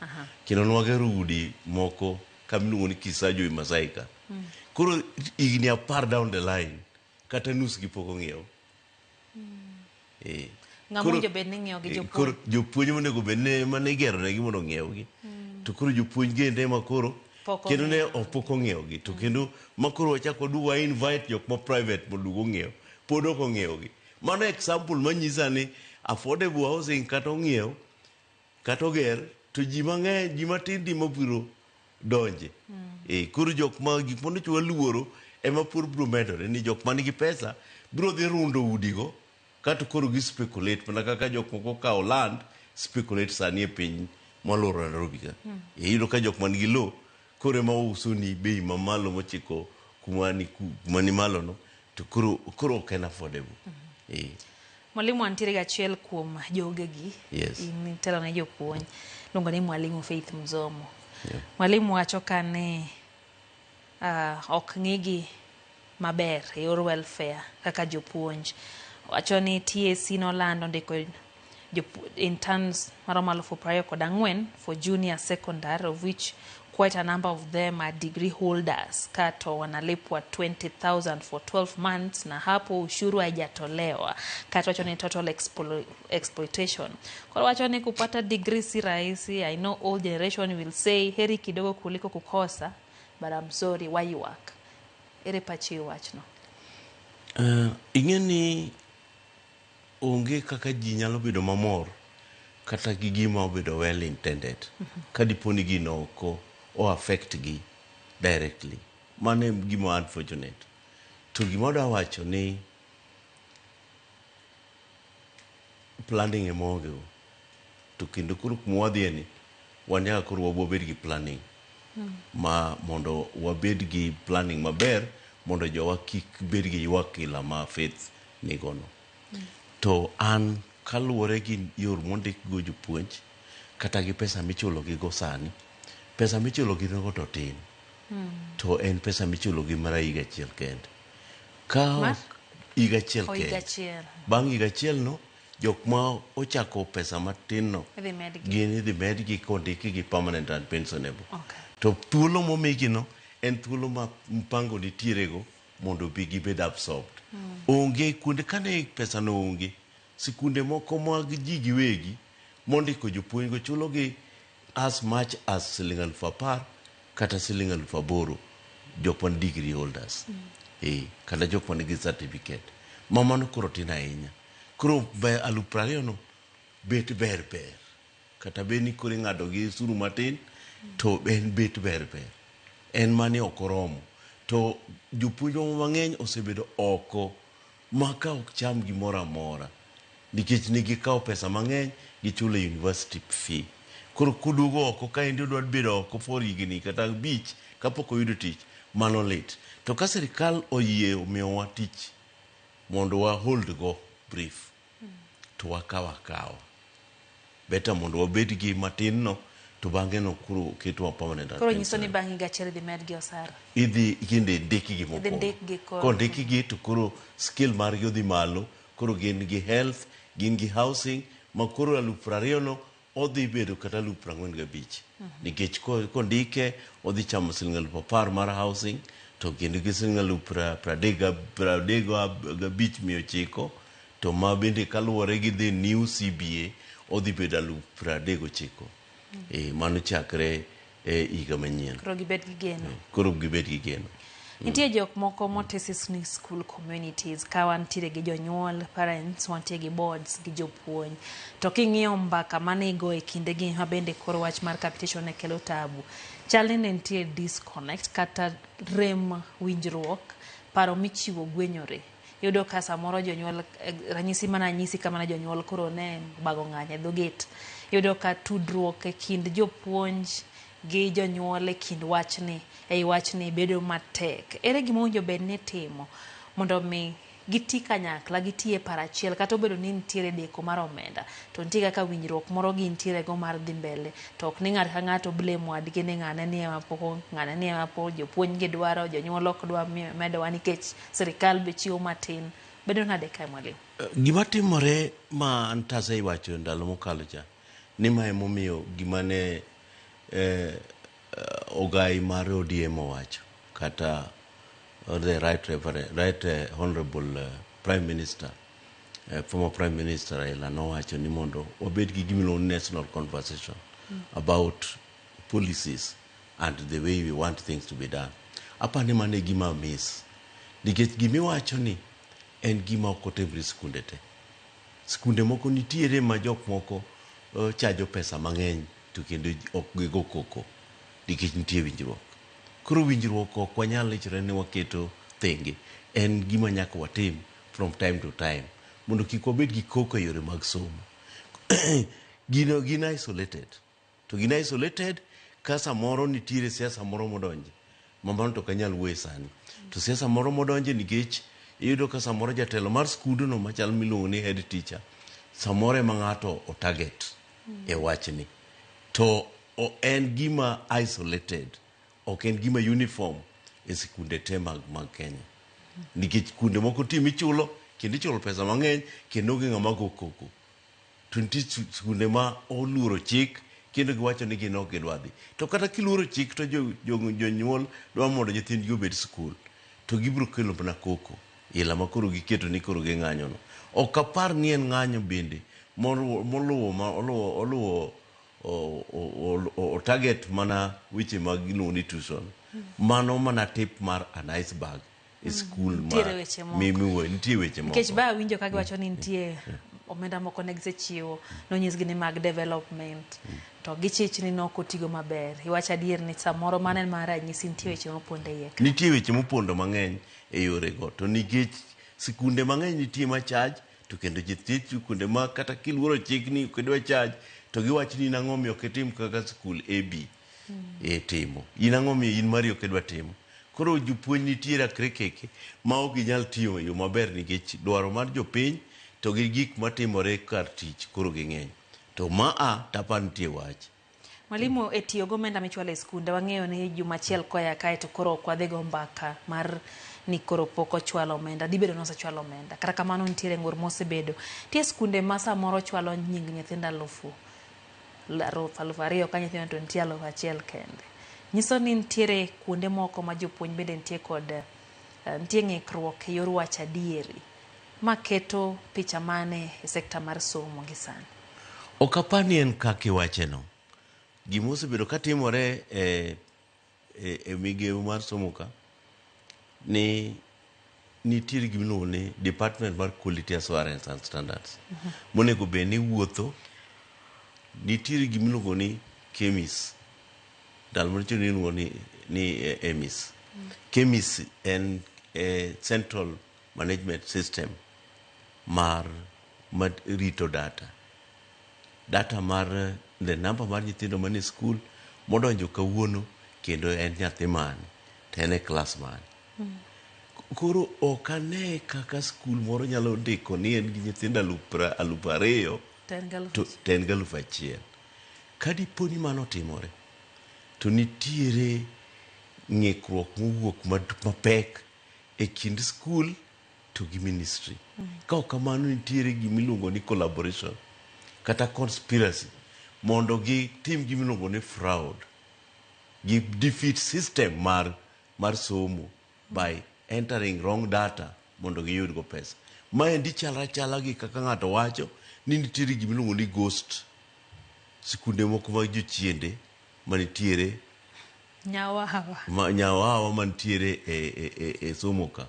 Kendo nwagero udi moko kama iluongo ni Kisajo e Masai ka. Koro higni 10 down the line kata nus gi pok ong'iew. Ng'ama owinjo bed ni ng'iewo gi jopuonj. Koro jopuonj monego bed ni ema ne igero negi mondo ong'iew gi. To koro jopuonj gende ema koro kendo ne ok pok ong'iew gi. To kendo ma koro wachako waduogo wa invite jok ma private mondo oduog ong'iew. Pod ok ong'iew gi. Mano example manyisa ni affordable housing kata ong'iew kata oger to ji mang'eny ji matin di mabiro donje. E, koro jok ma gik manocho waluoro ema pod biro medore ni jok man gi pesa biro dhi rundo udigo kato koro gi speculate mana kaka jok moko kawo land speculate sani e piny moluoro Nairobi ka. Iyudo ka jok man gi lowo koro ema uso ni bei mamalo mochiko kuma ni, kuma ni malo no to koro, koro ok en affordable. E, Mwalimu antiere gi achiel kuom jogegi. Yes. In itelo ne jopuonj. Iluongo ni Mwalimu Faith Mzomo. Yeah. Mwalimu wacho ka ni ok ng'igi maber e yor welfare kaka jopuonj. Wacho ni TSC nolando ndiko interns maromo 24,000 for junior secondary, of which quite a number of them are degree holders, kato wanalipwa 20,000 for 12 months na hapo ushuru haijatolewa. Kato wacho ni total exploitation. Kwa wacho ni kupata degree si rahisi. I know old generation will say heri kidogo kuliko kukosa, but I'm sorry, why you work? Ere pachi wachno? Ing'e ni onge kaka ji nyalo bedo mamor kata gi gima obedo well intended ka dipo ni gino ok o affect gi directly. Mano e gima unfortunate. To gima adwa wacho ni planning ema onge go. To kendo koro kuma wadhiye ni wan nyaka koro wabed gi planning ma mondo wabed gi planning maber mondo jowa kik bed gi ywak ila ma Faith nigono. To an kaluwore gi yor mondik go jopuonj kata gi pesa michulo gi go sani, pesa michulo gi go to tin. To en pesa michulo gi mara higa achiel kende. Ka higa achiel kende. Bang' higa achiel no, jok ma ochako pesa matin no gin idhi medgi kondiki gi permanent and pensionable. Okay. To thuolo momigi no en thuolo ma mpango nitiere go mondo bi gibed absorbed. Onge kuonde kane pesa no onge, sikunde moko mag ji giwegi mondiko jopuonj go chulo gi as much as siling 10,000 kata siling 8,000 jok man degree holders. Kata jok man gi certificate. Ma mano koro tin ahinya. Koro 20,000 no bet ber ber. Kata bed ni koro ing'ado gi osuru matin to en bet ber ber. En mane ok oromo. To jopuonj mang'eny osebedo oko ma ka ok cham gimoro amora nikech ne gikawo pesa mang'eny gichulo e university fee. Koro koduogo oko ka endi odwa bedo oko for higni kata 5 kapok oyudo tich, mano lit. To ka sirikal oyie omiyowa tich mondo wa hold go brief to wakaw akawa. Better mondo wabed gi matin no to bang'e no koro ketwa permanent. Koro nyiso ni bang' higa achiel idhi medgi osara. Idhi kinde ndikgi mokwongo. Idhi ndikgi koro. Kondikgi to koro skill margi odhi malo, koro gin gi health, gin gi housing, ma koro 20,000 no odhi bedo kata 45,000. Nikech kondike odhi chamo siling 10,000 mar housing, to kendo gi siling 35,900, to ma bende kaluwore gi the new CBA odhi bedo 39,000. Mano chakre higa manyien. Koro gibed gi geno. Koro gibed gi geno. Nitie jok moko motesi ni school communities ka wantiere gi jonyuol, parents, wantie gi boards gi jopuonj. To king'iyo mbaka manigo e kindegi ma bende koro wach mar capitation ne kelo tabu. Chal ni ne nitie disconnect kata rem winjruok, paro michiwo gwenyore. Iyudo ka samoro jonyuol, ranyisi mana nyisi kama jonyuol koro ne bago ng'anyo e dho gate. Iyudo ka tudruok e kind jopuonj gi jonyuol e kind wachni, ei wachni bedo matek. Ere gima owinjo bed ni itimo mondo mi giti kanyakla, giti e paro achiel, kata obedo ni nitiere deko mar omenda, to nitie kaka winjruok moro gintiere go mar dhi mbele, to ok ni ng'ato ka ng'ato blame wadgi ni ng'ane ni ema pok, ng'ane ni ema pok, jopuonj gidwaro, jonyuol ok dwa medowa nikech sirikal be chiwo matin. Bedo nade kae mwalimu? Gima timore ma an taseiwacho ndalo mokalo cha, ni ma emomiyo gima ne ogai mar ODM owacho kata the right reverend, right honorable Prime Minister, former Prime Minister Raila nowacho ni mondo wabed gi gima iluongo ni national conversation about policies and the way we want things to be done. Apani mano e gima miss, nikech gimiwacho ni en gima ok otimre skunde te. Skunde moko nitiere ma jok moko chajo pesa mang'eny to kendo ok gigo koko. Nikech nitie winjruok. Koro winjruok ok wanyal lichre ni waketo thenge. En gima nyaka watim from time to time mondo kik wabed gi koko e yore mag somo. Gino gin isolated. To gin isolated ka samoro nitiere siasa moro modonje. Ma mano to ok anyal wuoye sani. To siasa moro modonje nikech iyudo ka samoro jatelo mar skundno machal miluongo ni head teacher samoro ema ng'ato o target e wachni. To o, en gima isolated, ok en gima uniform e sikunde te mag, mag Kenya. Nikech kuonde moko nitie michulo kendo ichulo pesa mang'eny kendo onge ng'ama go koko. To nitie sikunde ma oluoro chik kendo giwacho ni gin ok gidwa dhi. To kata kiluoro chik to jonyuol dwa mondo nyithindgi obed skul to gibiro kelo mana koko ila ma koro giketo ni koro ging'anyo no. Ok apar ni en ng'anyo bende moluwo ma oluwo oluwo o target mana weche mag iluongo ni tuition. Mano mana tip mar an iceberg e skul ma Nitiere weche moko. miwuoye nitie weche moko. Nikech ba awinjo ka giwacho ni nitie omenda moko ne gisechiwo nonyisgi ni mag development to gichich ni nok otigo maber. Iwacho adier ni samoro mano en mana ranyisi nitie weche mopondo e iye ka. Nitie weche mopondo mang'eny e yorego to nikech sikunde mang'eny nitie ma charge to kendo nitie sikunde ma kata kiluoro chik ni ok idwa charge to giwacho ni in ang'o omiyo ok itim kaka sikul AB e timo. In ang'o omiyo in mari ok idwa timo. Koro jopuonj nitiere akrekeke ma ok ginyal tiyo e yo maber nikech dwaro mar jopiny to gi gik matimore kar tich koro ging'eny. To ma a tapa nitie wach. Mwalimu, e tiyo gi omenda michwalo e skunde, wang'eyo ni juma achiel koya kae to koro ok wadhi go mbaka mar ni koro pok ochwal omenda. Dhi bedo ni osechwal omenda. Kata kamano nitiere ng'ur mosebedo. Nitie skunde ma samoro chwalo nying nyithindo 2000 ka nyithindo to nitie 1000 kende. Nyiso ni nitiere kuonde moko ma jopuonj bende nitie kod nitie ng'ikruok e yor wacho adieri. Ma keto picha mane e sekta mar somo gi sani? Ok apar ni en kaka iwacheno. Gima osebedo katimore e, e, e migewo mar somo ka ni nitiere gima iluongo ni Department mar Quality Assurance and Standards monego bed ni wuotho nitiere gima iluongo ni KEMIS ndalo moro chon iluongo ni, ni EMIS KEMIS en Central Management System mar rito data data mar the number mar nyithindo manie skul modonjo kawuono kendo en nyathi mane to en e klas mane. Koro ok ane kaka skul moro nyalo ndiko ni en gi nyithindo 2000 To en gi alufu to to en gi 1000. Ka dipo ni mano otimore to nitiere ng'ikruok mowuok mapek e kind skul to gi ministry. Ka ok kamano nitiere gima iluongo ni collaboration kata conspiracy mondo gitim gima iluongo ni fraud. Gi defeat system mar, mar somo by entering wrong data mondo giyud go pesa. Maendi chal achala gi kaka ng'ato wacho ni nitiere gima iluongo ni ghost. Sikunde moko mag jochiende manitiere Nyawawa. ma, nyawawa mantiere e, e, e, e somo ka.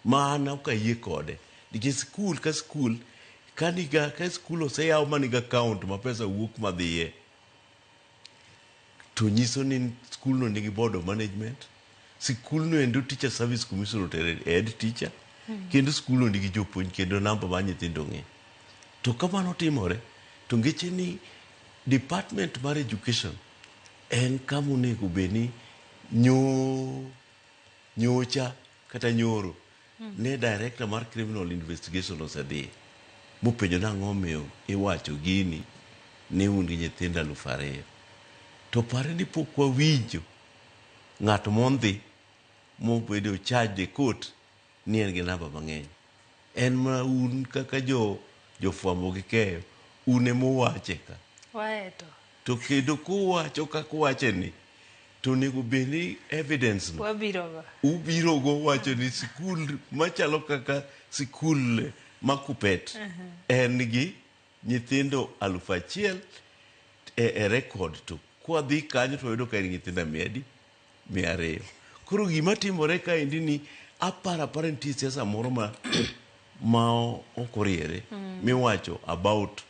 Ma an ok ayie kode. Nikech skul ka skul ka niga ka skul oseyaw maniga account ma pesa wuok madhiye to nyiso ni skulno nigi board of management sikulno endo teacher service commission otere e head teacher kendo skulno nigi jopuonj kendo namba mar nyithindo ong'e to kamano timore to ngeche ni department mar education en kama onego bed ni nyocha kata nyoro ne director mar criminal investigation osedhi mopenjo nang'o omiyo iwacho gini ni un gi nyithindo 2000 to pare ni pok wawinjo ng'at mondhi mobedo charged e court ni en gi namba mang'eny en ma un kaka jo jofwambo gi keyo un ema uwache ka Waeto. to kendo kuwacho kaka uwache ni to onego bed ni evidence no Wabiro go. ubiro go wacho ni sikul machalo kaka sikul ma Kupet en gi nyithindo 1000 e record to kwadhi kanyo to wayudo ka en gi nyithindo mia adi 200 koro gima timore kaendi ni aparo apara nitie siasa moro ma ma ok oriere miwacho about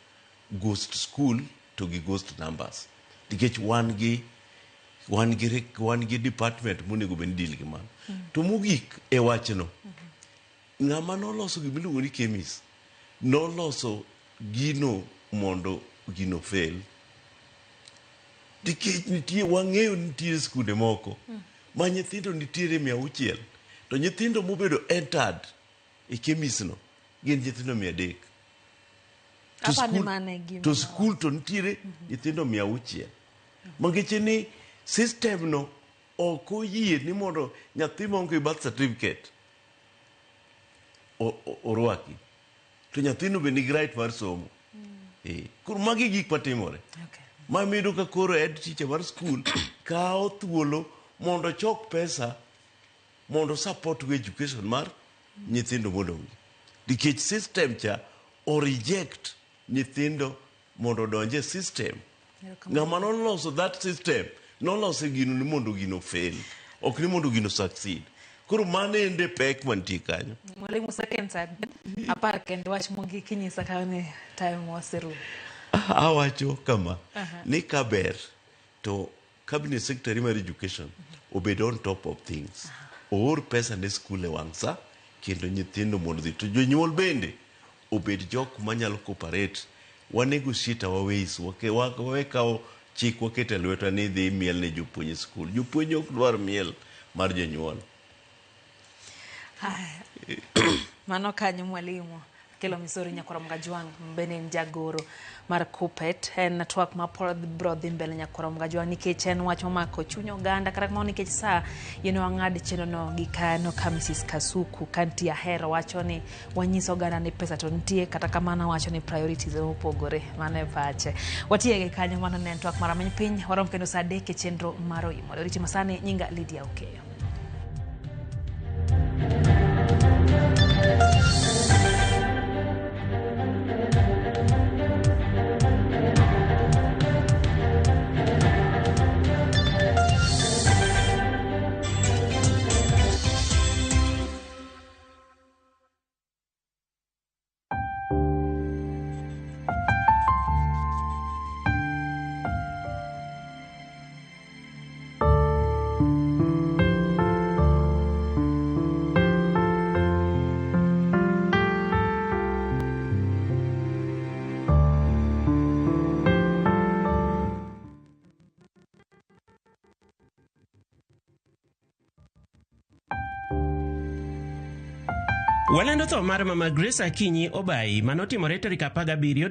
ghost school to gi ghost numbers nikech wan gi Wan gi wan gi department monego bed ni deal gi mano. To mogik e wachno, ng'ama noloso gimiluongo ni KEMIS noloso gino mondo gino fail. Nikech nitie wang'eyo ni nitie skunde moko ma nyithindo nitiere 600 to nyithindo mobedo entered e KEMIS no gin nyithindo 300. To Aparo ni skul- mano e gima to skul to nitiere nyithindo 600. Mangeche ni system no ok oyie ni mondo nyathi maonge gi birth certificate orwaki. To nyathino be nigi right mar somo. Koro magi gik matimore. Ma miyudo ka koro head teacher mar skul kawo thuolo mondo ochok pesa mondo support go education mar nyithindo modong'. Nikech system cha o reject nyithindo mondo odonj e system. Ng'ama noloso that system noloso gino ni mondo gino fail, ok ni mondo gino succeed. Koro mano ende pek mantie kanyo. Mwalimu seconds 10 kende wach mogik inyisa ka ni time oserumo. Awacho kama ni kaber to cabinet secretary mar education obed on top of things. Oor pesa ne skul e wang' sa kendo nyithindo mondo odhi. To jonyuol bende obed jok manyalo cooperate. Wa negotiate our ways. Wawe kawo chik waketo e lwetwa ni idhi imiel ne jopuonj e skul. Jopuonj ok dwar miel mar jonyuol. Haya. Mano kanyo mwalimu Kelo Misori Nyakwar Mgajwang' bende en jagoro mar KUPPET. En twak ma pod biro dhi mbele Nyakwar Mgajwang' nikech en wach momako chuny oganda kata kamano nikech sa yeno wang'ad chenro no gi kano ka Mrs. Kasuku kantie Ahero wacho ni wanyiso oganda ni pesa to nitie kata kamano wacho ni priorities mopogore. Mano e pache. Watiege kanyo mano ne en twak mar Rameny Piny. Warom kendo sa 3 e chenro mar Oimore. Oriti masani nyinga Lydia Okeyo. Walando tho mar Mama Grace Akinyi Obai manotimore tarik 17.